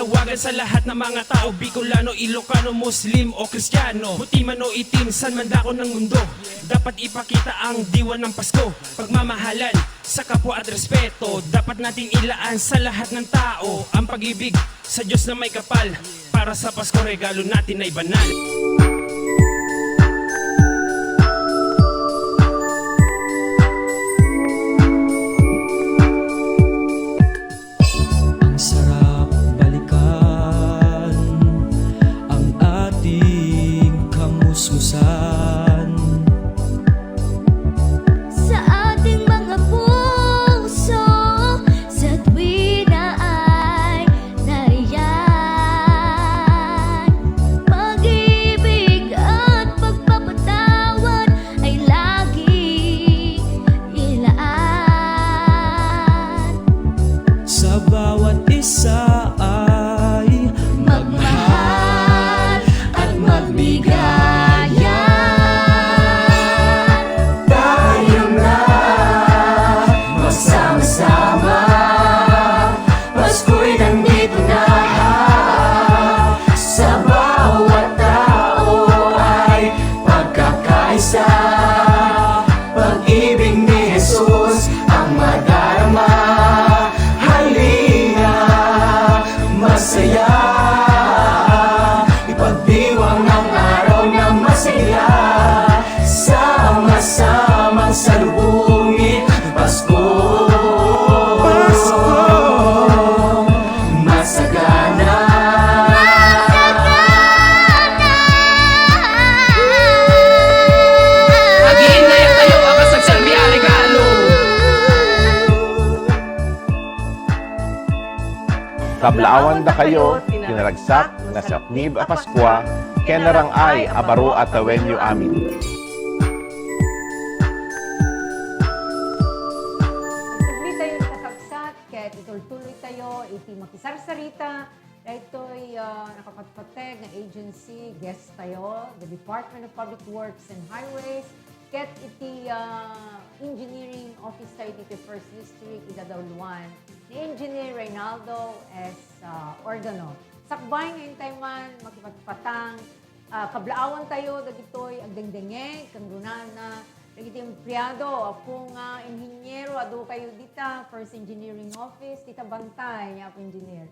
Tawagan sa lahat ng mga tao, Bicolano, Ilocano, Muslim o Kristiyano, puti man o itim, san man dako ng mundo. Dapat ipakita ang diwa ng Pasko, pagmamahalan sa kapwa at respeto. Dapat nating ilaan sa lahat ng tao ang pag-ibig sa Diyos na may kapal. Para sa Pasko, regalo natin ay banal. Ang sarap balikan ang ating kamusmusan. Sa ating mga puso, sa tuwina ay nariyan. Pag-ibig at pagpapatawad ay laging ilaan. Sa bawat isa ay magmahal at magbigayan. Tayo na magsama-sama, Pasko'y nandito na. Sa bawat tao ay pagkakaisa, pag-ibig ni Jesus ang madarama. Halina, masaya, ipagdiwang ang araw na masaya. Sama-samang salubungin ang Pasko. Pasko. Masagana. Masagana. Aghinnayak tayo a kasagsalbi a regalo. Kablaawandakayo ti naragsak nga sapnib a Paskua ken narang-ay a baro a tawenyo amin. Agtugli tayo, nakakabsat, ket itultuloy tayo iti makisarsarita. Daytoy, ah, nakapatpateg nga agency, guest tayo, the Department of Public Works and Highways, ket iti, ah, engineering office tayo dito, First District, Igadauluan, ni Engineer Reynaldo S., ah, Organo. Sakbay nga intay man makipatpatang, ah, kablaawan tayo dagitoy agdengdengeg, kanggunana, dagiti empleyado, apo nga inhiniero, adu kayo dita, First Engineering Office, dita bantay, Apo Engineer.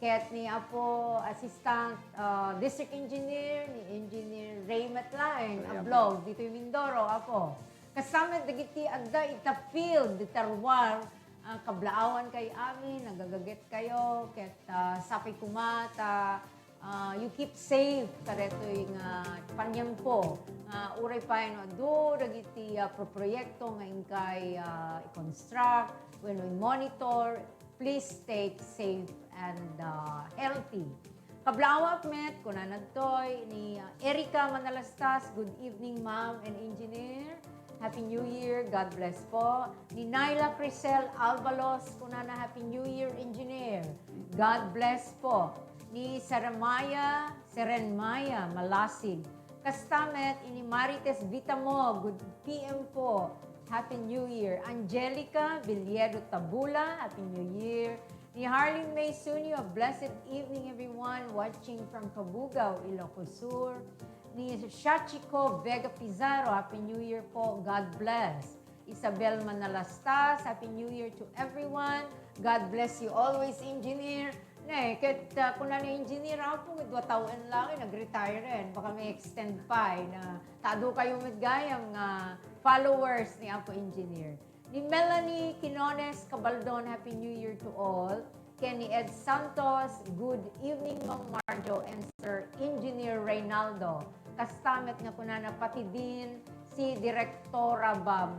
Ket ni Apo Assistant, ah, District Engineer, ni Engineer Ray met laeng, Ray Ablog, ditoy Mindoro, Apo. Kasta met dagiti adda ita field, ita ruar, ah, kablaawan kay amin, nagagaget kayo, ket, ah, sapay koma ta, ah, you keep safe kadaytoy nga paniempo. Nga uray pay no adu dagiti, ah, proproyekto nga inkay, ah, i-construct wenno i-monitor, please stay safe and, uh, healthy. Kablaawan met, kunana ditoy ni, uh, Erica Manalastas, "Good evening, ma'am and engineer. Happy New Year. God bless po." Ni Naila Crisel Albalos, kunana, "Happy New Year, engineer. God bless po." Ni Seremaya, Serenmaya Malasig, Kasta met ni Marites Vitamo, "Good P M po. Happy New Year." Angelica Villedo Tabula, "Happy New Year." Ni Harlene May Sunio, "Blessed evening, everyone. Watching from Cabugao, Ilocos Sur." Ni Shachiko Vega Pizarro, "Happy New Year po. God bless." Isabel Manalastas, "Happy New Year to everyone. God bless you always, Engineer." Ne, ket, ah, kuna ni Engineer, "Apo, dua tawen lang, eh, nag-retire-en. Baka may extend pa, eh, na tadu kayo met gayam nga followers ni Apo Engineer." Ni Melanie Quinones Cabaldon, "Happy New Year to all." Ken ni Ed Santos, "Good evening, Ma'am Marjo and Sir Engineer Reynaldo." Kasta met nga kunana pati din si Direktora Bab.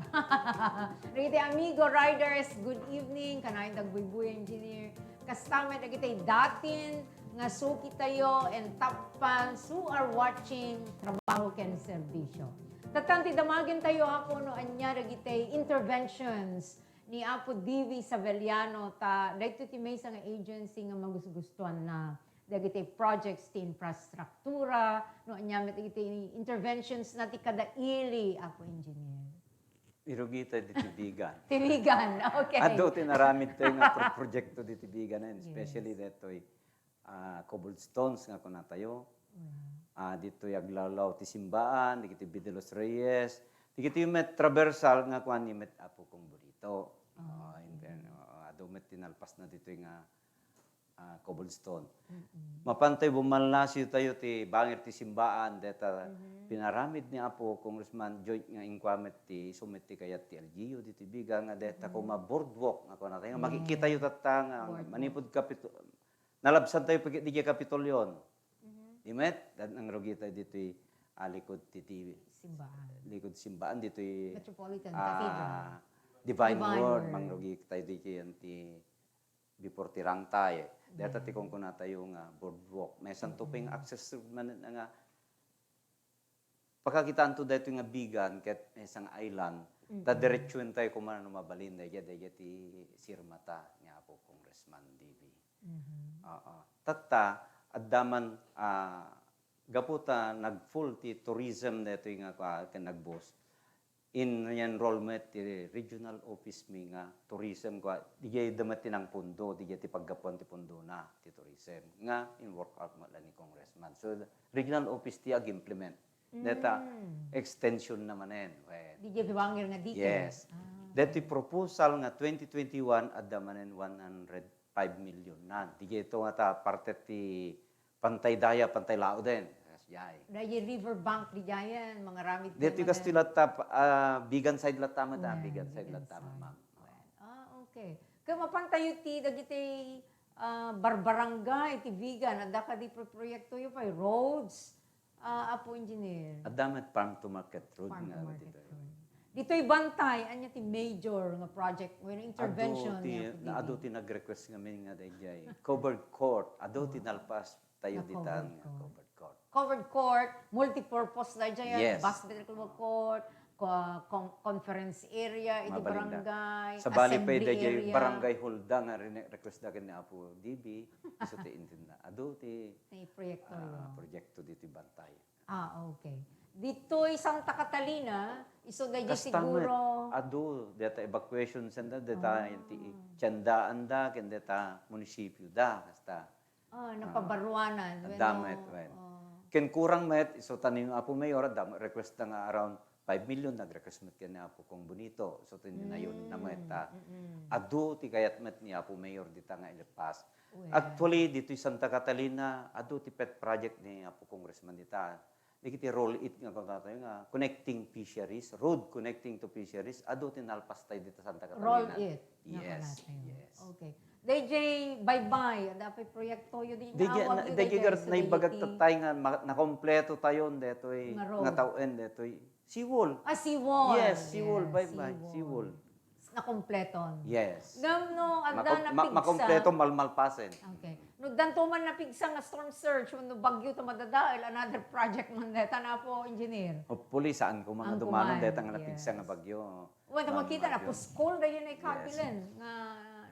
Dagiti amigo riders, good evening. Kanayon dagbuybuy, Engineer. Kasta met dagiti datin nga suki tayo and top fans who are watching Trabaho ken Serbisyo. Tattan ti damagen tayo, Apo, no ania dagiti interventions ni Apo D V Saveliano, ta daytoy ti maysa nga agency nga magusgustuanna dagiti projects ti infrastruktura, no ania met dagiti interventions na ti kada ili, Apo Engineer. Irugita diti Vigan. Ti Vigan, okay. Adu ti naramid tayo nga pro-, proyekto diti Vigan, and especially Yes. detoy ah, cobblestones nga kunatayo. Ah, ditoy aglawlaw ti simbaan, dagiti Villa de los Reyes, dagiti met traversal nga kuan ni met Apo kong Bonito. Ah, in fairness, ah, adu met ti nalpasna ditoy nga, ah, cobblestone. Mapantayo bumallasiw tayo ti bangir ti simbaan, deta pinaramid ni Apo Congressman Joy nga inkua met ti isu met ti kayat ti L G U ditoy Vigan nga deta koma boardwalk nga kunatayo. Makikitayo tatta nga manipud Kapito-, nalabsan tayo pag-, di Kapitolyon. Di met, dan ang rugi tayo ditoy, ah, likod ti, ti Simbaan. Likod simbaan ditoy, Metropolitan ah, Cathedral. Divine Divine Word, Word. Mangrugi tayo ditoy yan ti before ti rangtay. Deta ti kunkuna tayo nga boardwalk. May santo ping access road man nga pakakitaan to daytoy nga Vigan ket may isang island, ta diretsuen tayo koma no mabalin, daydiay, daydiay ti sirmata ni Apo Congressman D B. Oo. Tatta, adda man, ah, gapu ta nag-full ti tourism daytoy nga, ah, ken nag-boost. In-enrollment ti regional office mi nga tourism, kua, diay da met ti nangpundo, diay ti paggapuan ti pundona ti tourism. Nga in-work out met la ni Congressman. So, regional office ti ag-implement. Deta extension na manen. Wen. Diay bangir nga dike. Yes. Ah. Deti proposal nga twenty twenty-one, adda manen one hundred five million na. Diay ito nga ta parte ti Pantay Daya, Pantay Laoden. Kasdiay. Daydiay river bank diay yan, mangaramid kayo. Deti kastoy latta, ah, Vigan side latta met, ah, Vigan side latta met, ma'am. Wen. Ah, okay. Kaya mapantayo ti, dagiti, ah, barbarangay ti Vigan, adda kadi pro-, proyektoyo pay, roads, ah, Apo Engineer. Adda met farm to market road. Farm to market road. Ditoy Bantay, ania ti major nga project wenno intervention ni Apo D B? Adu ti nag-request ngamin nga daydiay. Covered court, adu ti nalpas tayo ditan nga covered court. Covered court, multipurpose daydiay, yes, basketball court, co-, con-, conference area, iti barangay, assembly area. Sabali pay daydiay barangay hall da nga rine-, request da ken ni Apo D B, isu ti intinna. Adu ti, ti proyekto, ah, proyekto ditoy Bantay. Ah, okay. Ditoy Santa Catalina, isu daydiay siguro. Kasta met, adu, deta evacuation center, deta ti tiendaanda, ken deta munisipio da, kasta. Ah, napabaruanan. Adda met, wen. Ken kurang met, isu ta ni Apo Mayor, adda met request da nga around five million, nag-request met ken ni Apo Cong Bonito. So, tininayon na met, ah. Adu ti kayat met ni Apo Mayor dita nga ilepas. Actually, ditoy Santa Catalina, adu ti pet project ni Apo Congressman dita. Dagiti roll it nga kunatayo nga connecting fisheries, road connecting to fisheries, adu ti nalpas tayo dita Santa Catalina. Roll it. Yes, yes. Okay. Daydiay baybay, adda pay proyektoyo di naawag yu daydiay, daydiay, naibagak tattay nga ma-, nakompleto tayon daytoy nga tawen daytoy. Seawall. Ah, seawall. Yes, seawall, baybay, seawall. Nakompleton. Yes. Ngem no adda napigsa. Makompleto, malmalpasen. Okay. No addanto man napigsa nga storm surge, no bagyo ta madadael, another project man deta, Apo Engineer. Hopefully, saan ko man dumanon deta nga napigsa nga bagyo. Wen, ta makita, napuskol daydiay nga kabilen nga,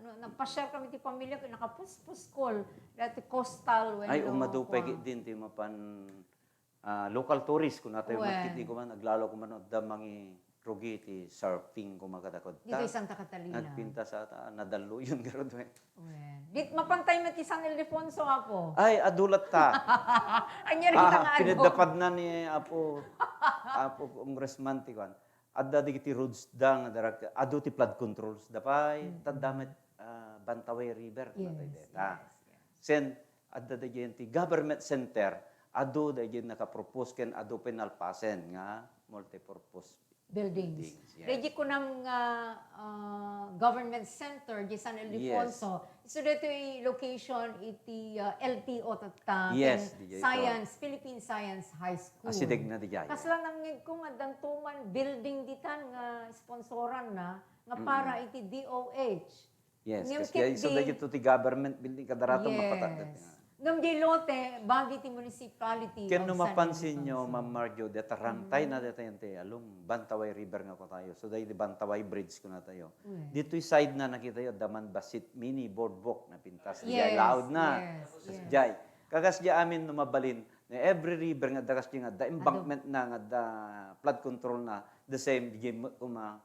no, nagpasiar kami ti pamilya, nakapus-, puskol daytoy coastal, wen. Ay, no, umadu pay ketdin ti mapan, ah, local tourist, kunatayo, wen, ket di ko man, aglalo ko man, adda mangirugi ti surfing ko makadakod. Ditoy Santa Catalina. Nagpintas ata, nadalloyon garud, wen. Wen. Dit, mapantayo met ti San Ildefonso, Apo. Ay, adu latta. Ania dita nga adu? Pinaddapadna ni Apo, Apo Congressman ti kuan. Adda dagiti roads da nga darak-, adu ti flood controls da pay, ta adda met, ah, Bantaway River, kunatayo deta. Yes, yes, yes. Sen, adda daydiay ti government center, adu daydiay nakapropose ken adu pay nalpasen nga multipurpose buildings. Buildings, yes. Daydiay kunam nga, ah, government center, di San Ildefonso, yes. So, daytoy location iti, ah, L T O tatta, yes, ken diay ito. Science, Philippine Science High School. Asideg na diay. Kasla nangngegko nga addanto man building ditan nga sponsoran na, nga para iti D O H. Yes, ngem kas-, ket isu daytoy ti government building, kadaraton, yes, mapatak daytoy nga. Ngem diay lote, bagi ti municipality of San Ildefonso. Ken no mapansin nyo, Ma'am Marjo, deta rangtay na deta yan ti along Bantaway River nga kunatayo. So, daytoy Bantaway Bridge kunatayo. Yes. Ditoy side na nakitayo, adda man bassit mini boardwalk na pintas. Yes, diay laod na. Yes, yes. Diay. Kakas diay amin no mabalin, na every river nga adda kas diay nga adda embankment na nga adda flood control na, the same, diay kuma-,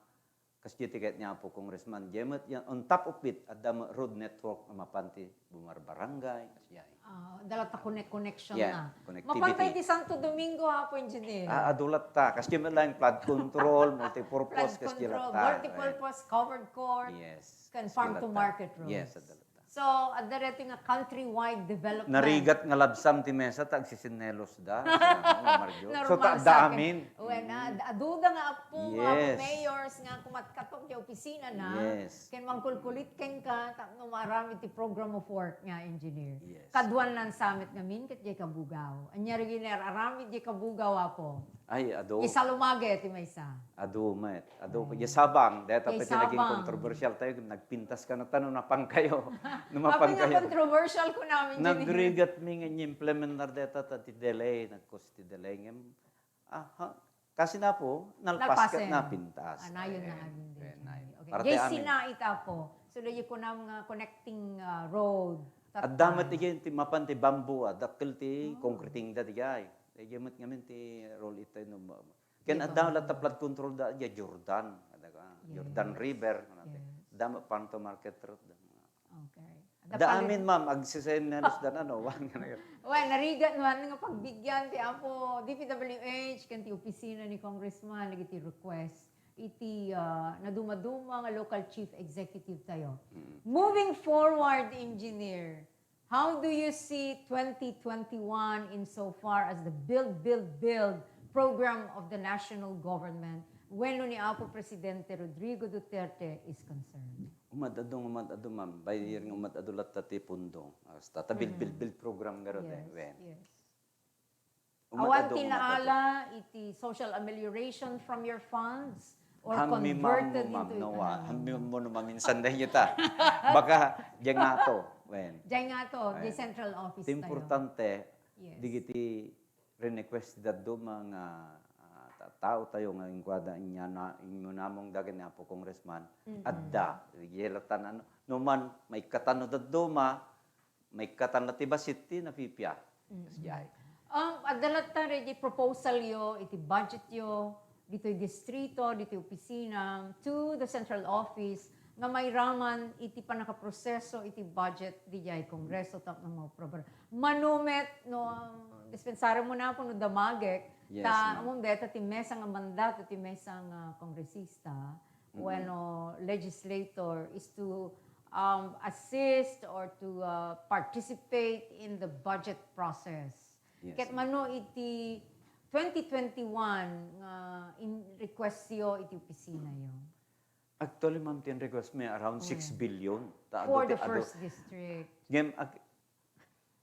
Kas diay ti ket ni Apo Congressman, diay met yan, on top of it, adda met road network nga mapan ti bumarbarangay, kas diay. Ah, adda latta connect-, connection Yeah, na. Connectivity. Mapan tayo ti Santo Domingo, Apo Engineer. Ah, adu latta. Kas diay met laeng flood control, multipurpose, Flood kas diay control, latta. Multipurpose, covered court, Yes. kan Kas farm diay to latta. market roads. Yes, adda latta. So, adda daytoy nga countrywide development. Narigat nga labsam ti mesa ta agsisinnelos da. Sa, ano, Mario. So, Normal ta, sa akin. Amin. Wen, ah, aduda nga apo nga Yes. mayors nga kumatkatok ti opisina na. Yes. Ken mangkulkulit kenka tapno maaramid ti program of work nga engineer. Yes. Kaduan nan summit ngamin ket diay Cabugao. Ania ri giner aramid diay Cabugao, apo? Ay, adu. Isalumage ti maysa. Adu met. Adu, Ay. Diay Sabang, deta Diay pay ti naging Sabang. Controversial tayo, nagpintas ka na ta no napan kayo. No Apay mapan nga kayo. Controversial ko namin, Engineer. Nagrigat mi nga implementar deta ta ti delay, nagkus ti delay ngem. Aha. Kasi na po, nalpas ka Nalpasen. Napintas. Anayon na Ay, amin, eh, Engineer. Nay. Okay. Para Diay ti amin. Sina ita po. So, daydi ko nam nga connecting uh, road. Adda met Tatay. Iti mapan ti bamboo, ah, dakkel ti Oh. concreting da di ay. Daydi met ngamin ti roll it tayo no ma-, Ken Ito. Adda latta flood control da, diay Jordan. Adda ka, Yes. Jordan River, ano ti. Yes. Adda met farm to market road da. Okay. Adda Da pala- amin, ma'am, agsisennelos da na, no? Wan nga na yun. Well, narigat man nga pagbigyan ti Apo D P W H ken ti opisina ni Congressman dagiti request iti ah, naduma-duma nga local chief executive tayo. Mm. Moving forward, Engineer, how do you see twenty twenty-one insofar as the Build, Build, Build program of the national government wenno ni Apo Presidente Rodrigo Duterte is concerned? Umad-adu nga umad-adu, ma'am. Bayir nga umad-adu latta ti pundo. Hasta ta build, build, build program garud eh. Yes, Wen. Yes. Awan ti naala iti social amelioration from your funds or Hammi, ma'am, converted ma'am, into no, ah, economy? Hammi mo no maminsan dahil ta. Baka diyan nga to. Wen. Diyan nga to, di Ay. Central office Ti tayo. Importante, Yes. Digiti rinequest ti dadduma nga, ah, ta-, tao tayo nga inkuada inya na, inyo namong dagen ni Apo Congressman, Mm-mm. Adda. Yelatan ano, no man, maikkatan no dadduma, maikkatan na ti basit ti napipia. Mm-mm. Kas jay. Um, adda latta di proposal yo, iti budget yo, ditoy distrito, ditoy opisina, to the central office, nga mairaman iti pannakaproseso iti budget diay Kongreso tapno maprobar. Mano met no, um, dispensaren mo na ako no damagek, Yes, ta ma'am. Among deta ti mesa nga mandato ti mesa nga kongresista, Mm-mm. wenno legislator is to, um, assist or to, uh, participate in the budget process. Yes, Ket ma'am. Mano iti twenty twenty-one nga in request yo iti opisina yo? Actually, ma'am, ti request mi around six billion. Ta adu For ti the adu. First district. Ngem ag-,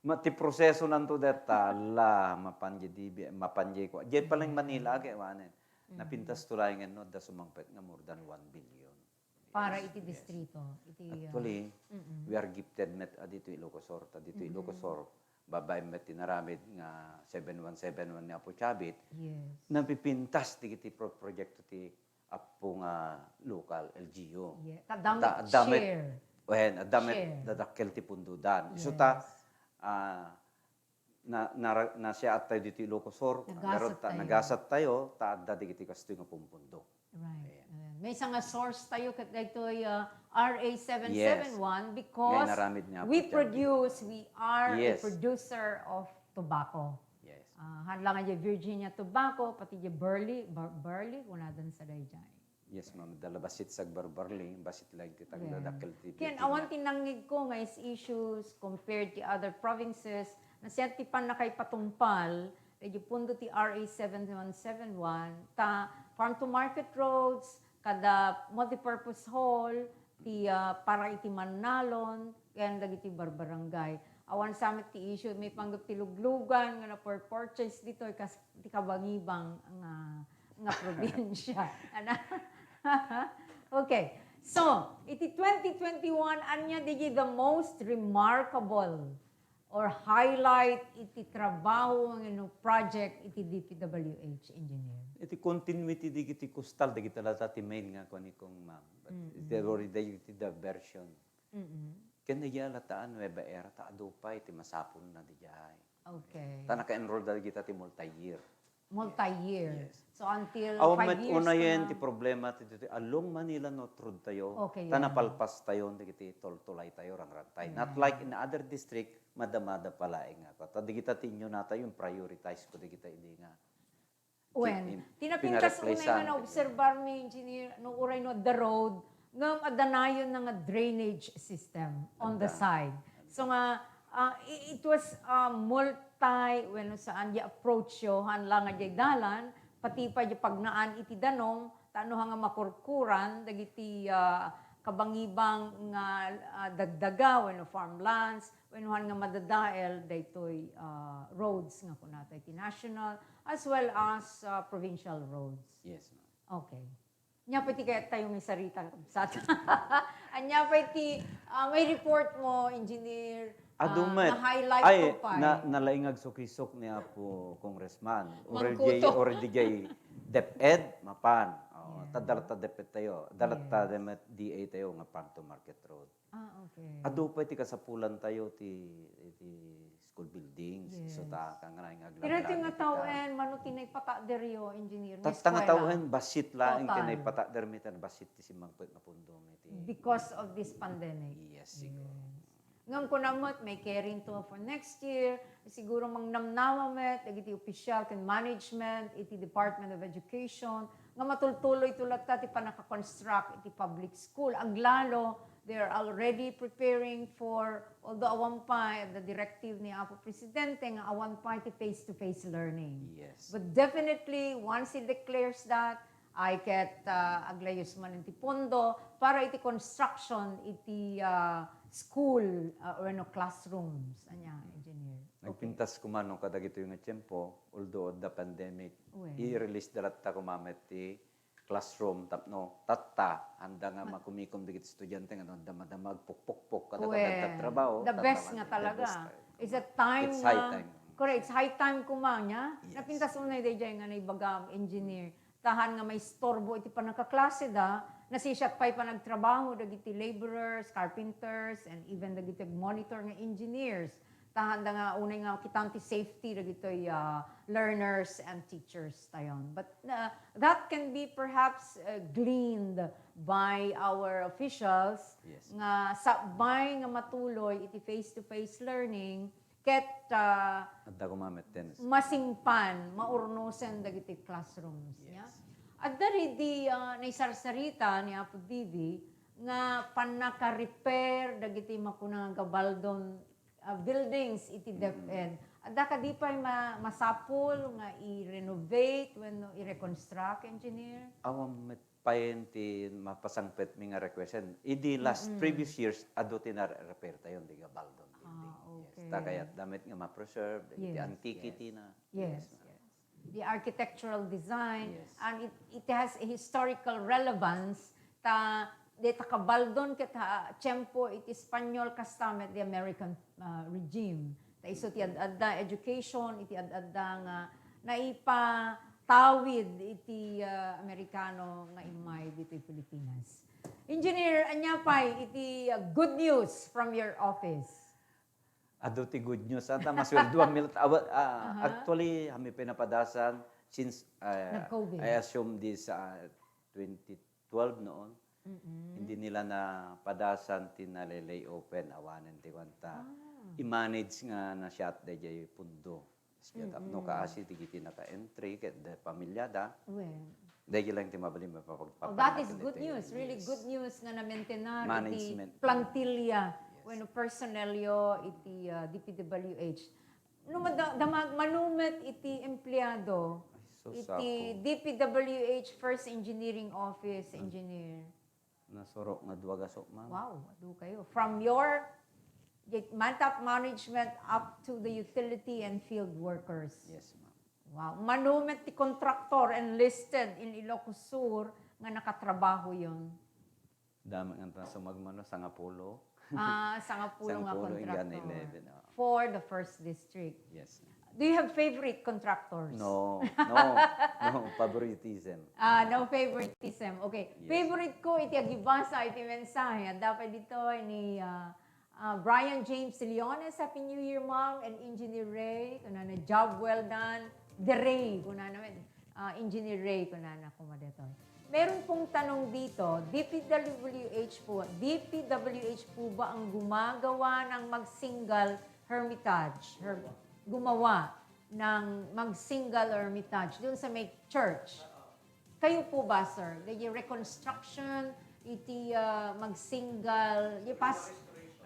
ma-, ti proseso nanto deta, la, mapan jay D B, mapan jay kwa. Jay paling Manila, kay wanen. Mm. Napintas to laeng no, da sumangpet nga more than one billion. Para Yes, iti yes. Distrito, iti, uh, Actually, mm-mm. We are gifted met, ah, dito Ilocos Sur, ta dito Mm-mm. Ilocos Sur, babaen met ti naramid nga seven one seven one ni Apo Chavit, Yes. Napipintas ti, ti pro-, proyekto ti Apo nga local L G U. Yeah. Ta adda met Ta-, adda met share. Wen, adda met Share. Dadakkel ti pundodan. Isu ta, Yes. ah, na, na, nasiaat tayo dito Ilocos Sur. Nagasat Pero ta-, tayo. Nagasat tayo, ta adda digiti kastoy nga pumpundo. Right. Ayan. Ayan. Maysa nga source tayo ket daytoy, uh, R A seven seven one Yes. Because Ngay naramid ni Apo we Charlie. Produce, we are Yes. A producer of tobacco. Yes. Ah, haan lang nga Virginia tobacco, pati di barley, bar-, barley, kunadan sa dayjay. Yes, ma'am. Dala basit sagbarbarli, basit laeng ti tagna Yeah. Dakkel ti Ken Virginia. Awan ti nangngeg ko nga is issues compared ti other provinces, nasiat ti pannakaipatungpal, daydi pundo ti R A seven one seven one, ta farm to market roads, kada multipurpose hall, ti, ah, para iti mannalon, ken dagiti barbarangay. Awan sa met ti issue, maipanggep ti luglugan nga na-purchase ditoy kas ti kabangibang nga, nga probinsya. Ana? Okay. So, iti twenty twenty-one, ania digi the most remarkable or highlight iti trabaho wenno project iti D P W H, Engineer? Iti continuity dagiti coastal, dagiti latta ti main nga kuan ni kong, ma'am. But Mm-mm. There were dagiti diversion. Mm-mm. Ken dagiti latta a Nueva Era, ta adu pay ti masapulna diay. Okay. Ta naka-enroll dagita ti multi-year. Multi-year. Yes. So until Awan five met years unayen na. Ti problema ti, ti, ti along Manila no through tayo. Okay, Ta yeah. Napalpas tayo dagiti tultulay tayo, rangrang tayo. Not Yeah. Like in other district, madamada pala nga. Ta digita ti inyo natayo, yung prioritize ko digita idi nga. Wen, in- ti napintas pinareplacean unay nga ti- naobserbar mi, engineer, no uray no the road, ngem adda nayon na nga drainage system on the Adda. Side. So nga, ah, i- it was ah, multi, wenno saan, di approach yo, han lang nga di dalan, pati pa di pagnaan iti danum, ta no nga makurkuran, dagiti ah, kabangibang nga ah, dagdaga, wenno farmlands, wenno han nga madadael, daytoy ah, roads nga kunata iti national, as well as ah, provincial roads. Yes, ma'am. Okay. Ania pay ti kayat tayo nga isarita, kabsat? Ania pay ti ah, may report mo, engineer? Adu Ah, met. Na-highlight Ay, ko pay. Na, nalaing agsukisok ni Apo Congressman. Already, Mangkuto. Already jay DepEd, mapan. Oh, Yeah. Ta dalat ta DepEd tayo. Dalat ta Yes. DepEd DA tayo nga farm to market road. Ah, okay. Adu pay ti kasapulan tayo ti, ti school buildings. Yes. So ta, kangray nga Pero ti nga aglablabit tao ita. En, mano ti naipataader yo, engineer? Nga Tatta nga eskwela? Tao En, basit laeng ti Total. Naipataader mi, tan basit ti simmangpet nga pundo mi ti. Because of this pandemic. Yes, siguro. Yes. Ngem kuna met, may carrying to for next year, siguro mangnamnama met dagiti official ken management iti Department of Education nga matultuloy to latta ti pannaka-construct iti public school. Aglalo, they are already preparing for, although awan pay, the directive ni Apo Presidente nga awan pay ti face-to-face learning. Yes. But definitely, once he declares that, ay ket ah, aglayus man iti pondo para iti construction iti ah, school ah, wenno classrooms. Ania, engineer? Nagpintas koma no kadagitoy nga tiempo, although adda pandemic, Wen. I-release da latta koma met ti classroom tapno tatta, anda nga makumikom dagiti estudiante nga no adda madama agpukpukpok kada Wen. Kadagta trabaho, The tatta best man nga the talaga. best time. It's a time It's nga, high time. Correct, it's high time koma nia. Yes. Napintas unay dayjay nga naibagam, engineer. Tahan nga maisturbo iti pannakaklaseda, nasisiat pay panagtrabaho dagiti laborers, carpenters, and even dagiti monitor nga engineers. Tahan da nga unay nga kitaan ti safety dagitoy ah, learners and teachers tayon. But ah, that can be perhaps ah, gleaned by our officials Yes. nga sakbay nga matuloy iti face-to-face learning ket ah, Adda koma met ten. Masingpan, maurnosen dagiti classrooms nia. Yes. Adda ridi ah, naisarsarita ni Apo Didi nga pannaka-repair dagiti makuna nga gabaldon ah, buildings iti DepEd. Adda kadi pay ma-, masapul nga i-renovate wenno i-reconstruct, engineer? Awan met payen ti mapasangpet mi nga request. Idi last previous years, adu ti na-repair tayo, di gabaldon building. Ah, okay. Yes. Ta kayat da met nga ma-preserve, dagiti Yes, antiquity yes. na. Yes, ma'am. Yes. The architectural design, Yes. and it, it has a historical relevance. Ta, dita kabaldon ket ha, tiempo iti Espanyol kasta met the American ah, regime. Ta isu ti ad-adda education, iti ad-adda nga naipatawid iti ah, Amerikano nga immay ditoy Pilipinas. Engineer, ania pay iti ah, good news from your office? Adu ti good news. Ata masweldoan mi lat-, awa-, ah, Aha. Actually, kami pinapadasan since ah, Nag-COVID. I assume this ah, twenty twelve noon. Mm-mm. Hindi nila napadasan ti nalilay open, awanen ti kuanta. Ah. I-manage nga na-shut dayjay pundo. Tapno Mm-mm. kaasi dagiti naka-entry ket the pamilyada. Well, Dayjay lang ti mabalin mapapag- Oh, that is papanatili good tayo. news. Really Yes. Good news nga na-maintain na iti Management. plantilla. Yes. Wenno personnel yo iti ah, D P W H. No mada-, damag manumet iti empleyado Ay, sus, iti ako. D P W H First Engineering Office Ah. Engineer. Nasurok nga dua gaso, ma'am. Wow, adu kayo. From your di-, man top management up to the utility and field workers. Yes, ma'am. Wow. Manumet ti contractor enlisted in Ilocos Sur nga nakatrabaho yon. Dami nga ta sumagmano, sangapulo. Ah, sangapulo nga Sangapulo, inggan contractor. Eleven, oh. For the first district. Yes. Do you have favorite contractors? No, no, no favoritism. Ah, no favoritism. Okay. Yes. Favorite ko iti agibasa iti mensahe. Adda pay ditoy ni ah, ah, Brian James Leones, "Happy New Year, Ma'am and Engineer Ray." Kunana, "Job well done. De Rey, kunana met, ah, Engineer Rey, kunana koma detoy. Meron pong tanong dito, D P W H po, D P W H po ba ang gumagawa ng Magsingal Hermitage? Her-, gumawa ng Magsingal Hermitage doon sa may church. Kayo po ba, sir? Dagiti reconstruction, iti, ah, Magsingal, di pas-,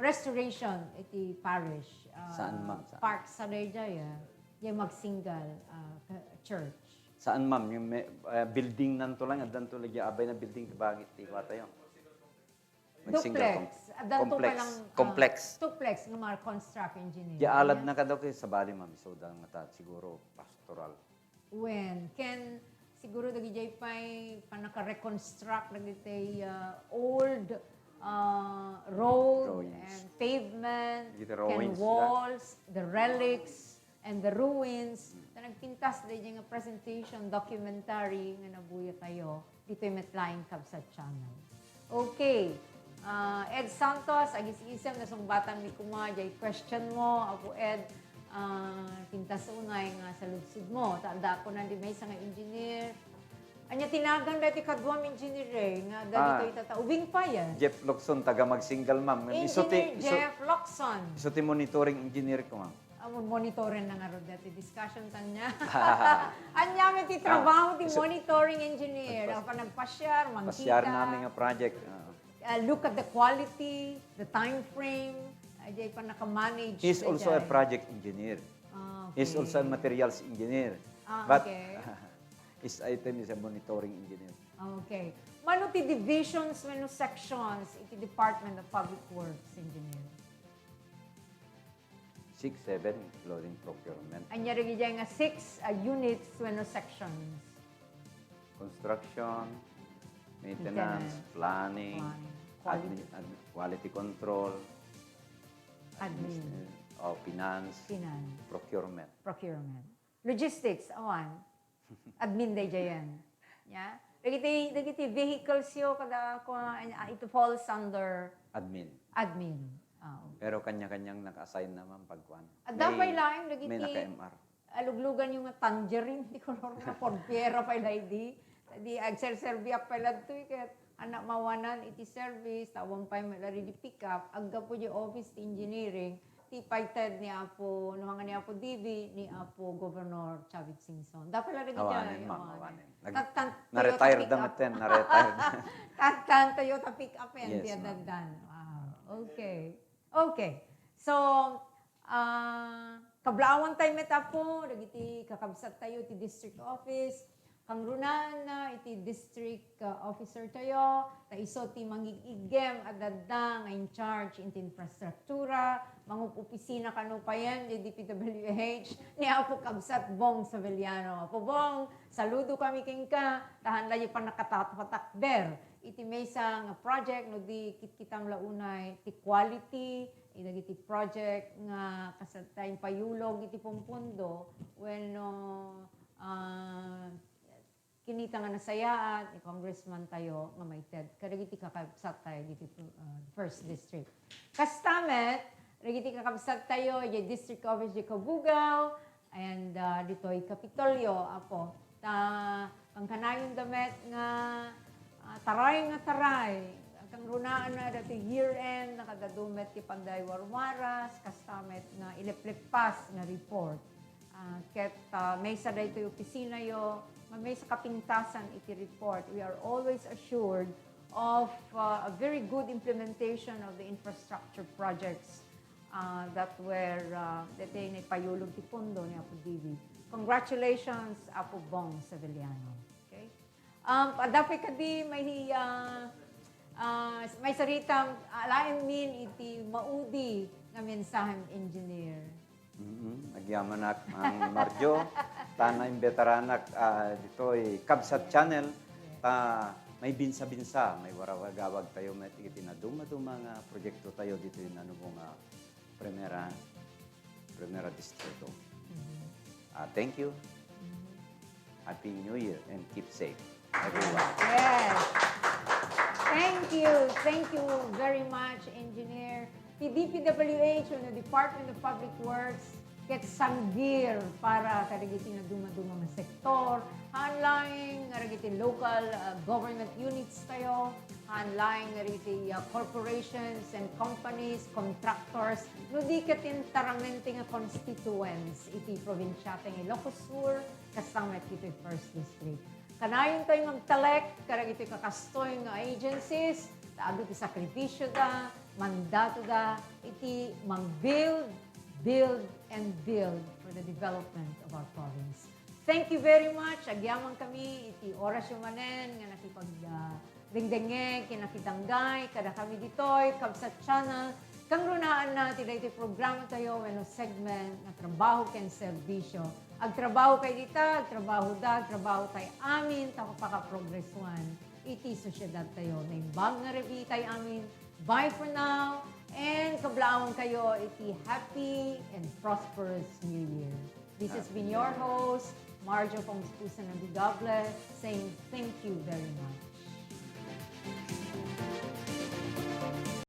restoration, iti parish, ah, Saan, ma'am? Saan? Park sa daydiay, ah, di Magsingal, ah, ka-, church. Saan, ma'am? Yung may, ah, building nanto lang, addanto lagi abay na building kabagit ti kuwatayo. Nag-single Duplex. com-, Addanto complex. Palang, ah, Complex. Duplex nga mga construct engineer. Di alad na kadaw kay sabali, ma'am. So, dang mata, siguro, pastoral. Wen, ken, siguro, dagidiay pay, panaka-reconstruct, dagiti, ah, old, ah, road Drawings. And pavement, Dagiti ken drawings, walls, the relics, and the ruins. Ta nagpintas daydiay nga presentation, documentary nga nabuyat tayo ditoy met laeng Kabsat Channel. Okay. Ah, Ed Santos, agis-isem, nasungbatan mi koma, jay question mo, Apo Ed, ah, pintas unay nga saludsod mo. Ta adda ko na di maysa nga engineer. Anya tinagan dati kaduam engineer, eh, nga dati Ah. Tayo tata-, ubing pa yan. Jeff Locson, taga Magsingal, ma'am. Isu ti, Engineer isu, Jeff Locson. Isu ti monitoring engineer ko, ma'am. Amun monitoring na nga ro dati discussion tanya. Anya mi ti Ah, trabaho ti isu-, monitoring engineer. Nagpas-, Apa nagpasyar, mangkita. Pasyar namin nga project. Ah. Uh, look at the quality, the time frame. Ay, di pa naka-manage He's na also a dyan. Project engineer. Ah, He's okay. Also a materials engineer. Ah, But okay. His item is a monitoring engineer. Okay. Mano ti divisions wenno sections iti Department of Public Works Engineering? Six, seven, including procurement. Anya dagiti nga six, ah, units wenno sections? Construction, maintenance, Maintenance. Planning, Planning. Quality. Admin-, ad-, quality control, Admin. Administ-, oh, finance, Finance. Procurement. Procurement. Logistics, awan. Admin daydiayen. Ya? Dagiti, dagiti vehicles yo, kada, kua-, ah, it falls under Admin. Admin. Ah, okay. Pero kanya-kanyang naka-assign naman pagkuan. At dapat laeng dagiti may naka-M R. Aluglugan yo nga tangerine, ti kolor na porfiera pay la idi. Di agserserbiak pay la ditoy ket anak mawanan iti service, ta awan pay met la di pick up, aggapu di office ti engineering, ti payted ni Apo, no, nga ni Apo D V, ni Apo Governor Chavit Singson. Dapat la dagiti Awanen, ma'am, awanen. Nag-, Tat-, tan-, na-retire Toyota da pickup. Met ten, na-retire. Tattan Toyota pickup yan, Yes, ti ma'am. Adaddan. Wow. Okay. Okay. So, ah, kablaawan tayo met, Apo, dagiti kakabsat tayo ti district office, kangrunaan na iti district, ah, officer tayo, ta isu ti mangig-iggem a dadda nga in charge iti infrastruktura, mangup-opisina kano payen di D P W H, ni Apo Kabsat Bong Sevillano. Apo Bong, saludo kami kenka, ta haan la di pannakatatakder iti maysa nga project no di kitkitam la unay ti quality, Dagiti project nga kasla ti impayulog iti pumpundo, wenno, ah, kinita nga nasayaat ni Congressman tayo nga maited kadagiti kakabsat tayo diti, ah, First District. Kasta met, dagiti kakabsat tayo, iti District Office di Cabugao, And, ah, ditoy Kapitolyo, Apo. Ta, pangkanayonda met nga, ah, taray nga taray. Kangrunaan na dati year-end, nakadadu met ti panday warwaras, kasta met nga ileplippas nga report. Ah, ket, ah, maysa daytoy opisina yo, nga maysa kapintasan iti report. We are always assured of, ah, a very good implementation of the infrastructure projects ah, that were, ah, that ay naipayulog ti pundo ni Apo D V. Congratulations, Apo Bong Sevillano. Okay? Um, adda pay kadi may, ah, ah, may sarita, alaen min iti maudi nga mensahem, engineer. Mm-mm. Agyamanak, Ma'am Marjo, ta naimbitaranak, ah, ditoy Kabsat Channel, ta may binsa-binsa, may warawagawag tayo, may iti naduma-duma nga proyekto tayo ditoy nanubo nga Primera, Primera Distrito. Mhm. Ah, thank you. Mhm. Happy New Year and keep safe, everyone. Yes. Thank you. Thank you very much, Engineer. Ti D P W H, wenno Department of Public Works, ket sanggir para kadagiti nadumaduma nga sektor, haan laeng nga dagiti local, ah, government units tayo, haan laeng nga dagiti, ah, corporations and companies, contractors, no di ket intaramente nga constituents iti probinsiata nga Ilocos Sur, kastam met ditoy First District. Kanayon tayo nga agtalek kadagiti kakastoy nga agencies, ta adu ti sakripisyoda, mandatoda, iti mag-build, build, and build for the development of our province. Thank you very much. Agyaman kami iti orasyo manen nga nakipag, ah, dengdengngeg ken nakidanggay kadakami ditoy Kabsat Channel. Kangrunaanna ti daytoy programa tayo wenno segment nga Trabaho ken Serbisyo. Agtrabaho kay dita, agtrabaho da, agtrabaho tay amin, ta pakaprogresuan iti sosiedad tayo. Naimbag nga rebi tay amin. Bye for now, and kablaawan kayo iti happy and prosperous New Year. This has been your host, Marjo Panguspusan ng Dugable, saying thank you very much.